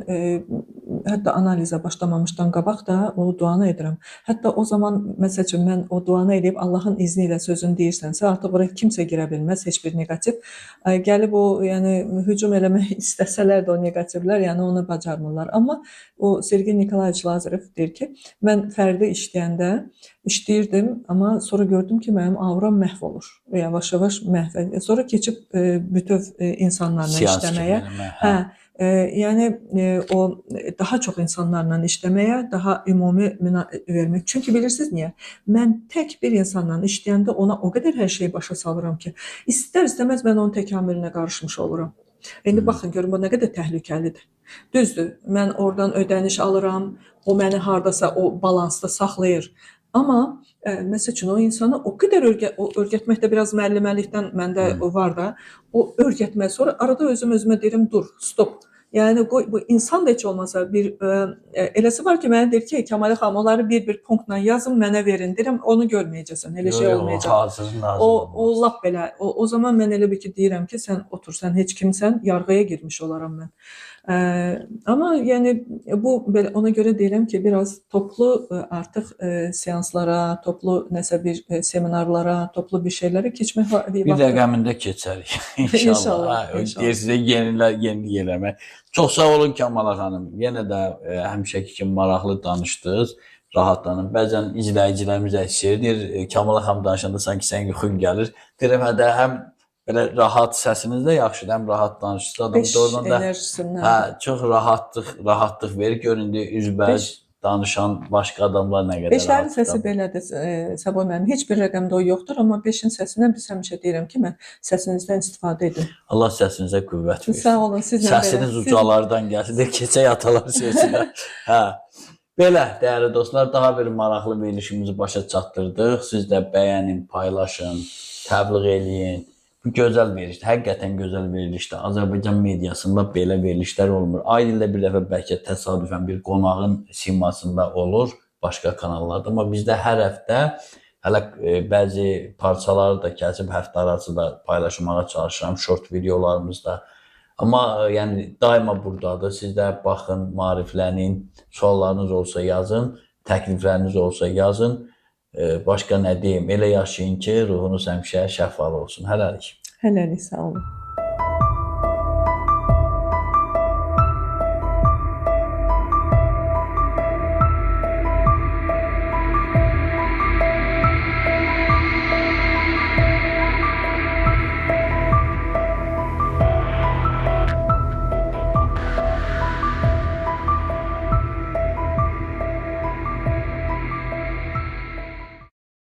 hətta analizə başlamamışdan qabaq da o duanı edirəm. Hətta o zaman məsəl üçün mən o duanı eləyib Allahın izni ilə sözünü deyirsənsə, artıq ora kimsə girə bilməz, heç bir neqativ. Gəlib o, yəni hücum eləmək istəsələr də o neqativlər, yəni onu bacarmırlar. Amma o Sergey Nikolayeviç Lazarev deyir ki, mən fərdi işləyəndə işləyirdim, amma sonra gördüm ki, mənim auram məhv olur. Yavaş-yavaş məhv. Sonra keçib bütöv insanlarla Seans işləməyə. kimi. Hə, yəni o daha çox insanlarla işləməyə, daha ümumi vermək. Çünki bilirsiniz niyə? Mən tək bir insanla işləyəndə ona o qədər hər şeyi başa salıram ki, istər-istəməz mən onun təkamülünə qarışmış oluram. İndi baxın görün bu nə qədər təhlükəlidir. Düzdür, mən oradan ödəniş alıram, o məni hardasa o balansda saxlayır. Amma məsəl üçün o insanı o qədər örgətmək də biraz müəlliməlikdən məndə o var da. O örgətmə sonra arada özüm özümə deyirəm dur, stop. Yəni qoy bu insan da heç olmasa bir eləsi var ki, mənə deyir ki, Kəmalə xanım, onları bir-bir punktla yazın, mənə verin. Deyirəm, onu görməyəcəksən, elə şey Yox, yox, olmayacaq. hazır nazır O, olmaz. o lap belə. O zaman mən elə bir ki deyirəm ki, sən otur, sən heç kimsən, yarğıya girmiş olaram mən. Amma yəni bu belə ona görə deyirəm ki, biraz toplu artıq seanslara, toplu nəsə bir seminarlara, toplu bir şeylərə keçmək Bir vaxtı. rəqəmində keçərik inşallah. İnşallah, Ha, inşallah. Deyir sizə yenilər, yenilik eləmək. Çox sağ olun Kamala xanım. Yenə də həmişəki kimi maraqlı danışdınız. Rahatlanın. Bəzən izləyicilərimiz əksər deyir, Kamala xanım danışanda sanki sənin yuxun gəlir. Deyirəm hə də həm belə rahat səsiniz də yaxşıdır, həm rahat danışırsınız. Adam 5 doğrudan da enerjisindən. hə, çox rahatlıq verir. Göründü üzbəüz danışan başqa adamlar nə qədər Beşlərin rahatdır. səsi belədir, Səboy müəllim. Heç bir rəqəmdə o yoxdur, amma 5-in səsindən biz həmişə deyirəm ki, mən səsinizdən istifadə edin. Allah səsinizə qüvvət versin. Sağ olun, sizlə belə. Səsiniz ucalardan gəlsin. Də keçək atalar sözünə. Hə. Belə, dəyərli dostlar, daha bir maraqlı verilişimizi başa çatdırdıq. Siz də bəyənin, paylaşın, təbliğ eləyin. Bu gözəl verilişdir. Həqiqətən gözəl verilişdir. Azərbaycan mediasında belə verilişlər olmur. Ay ildə bir dəfə bəlkə təsadüfən bir qonağın simasında olur başqa kanallarda, amma bizdə hər həftə hələ bəzi parçaları da kəsib həftə arası da paylaşmağa çalışıram short videolarımızda. Amma yəni daima burdadır. Siz də baxın, maariflənin, suallarınız olsa yazın, təklifləriniz olsa yazın. Başqa nə deyim? Elə yaşayın ki, ruhunuz həmişə şəfalı olsun. Hələlik. Hələlik, sağ olun.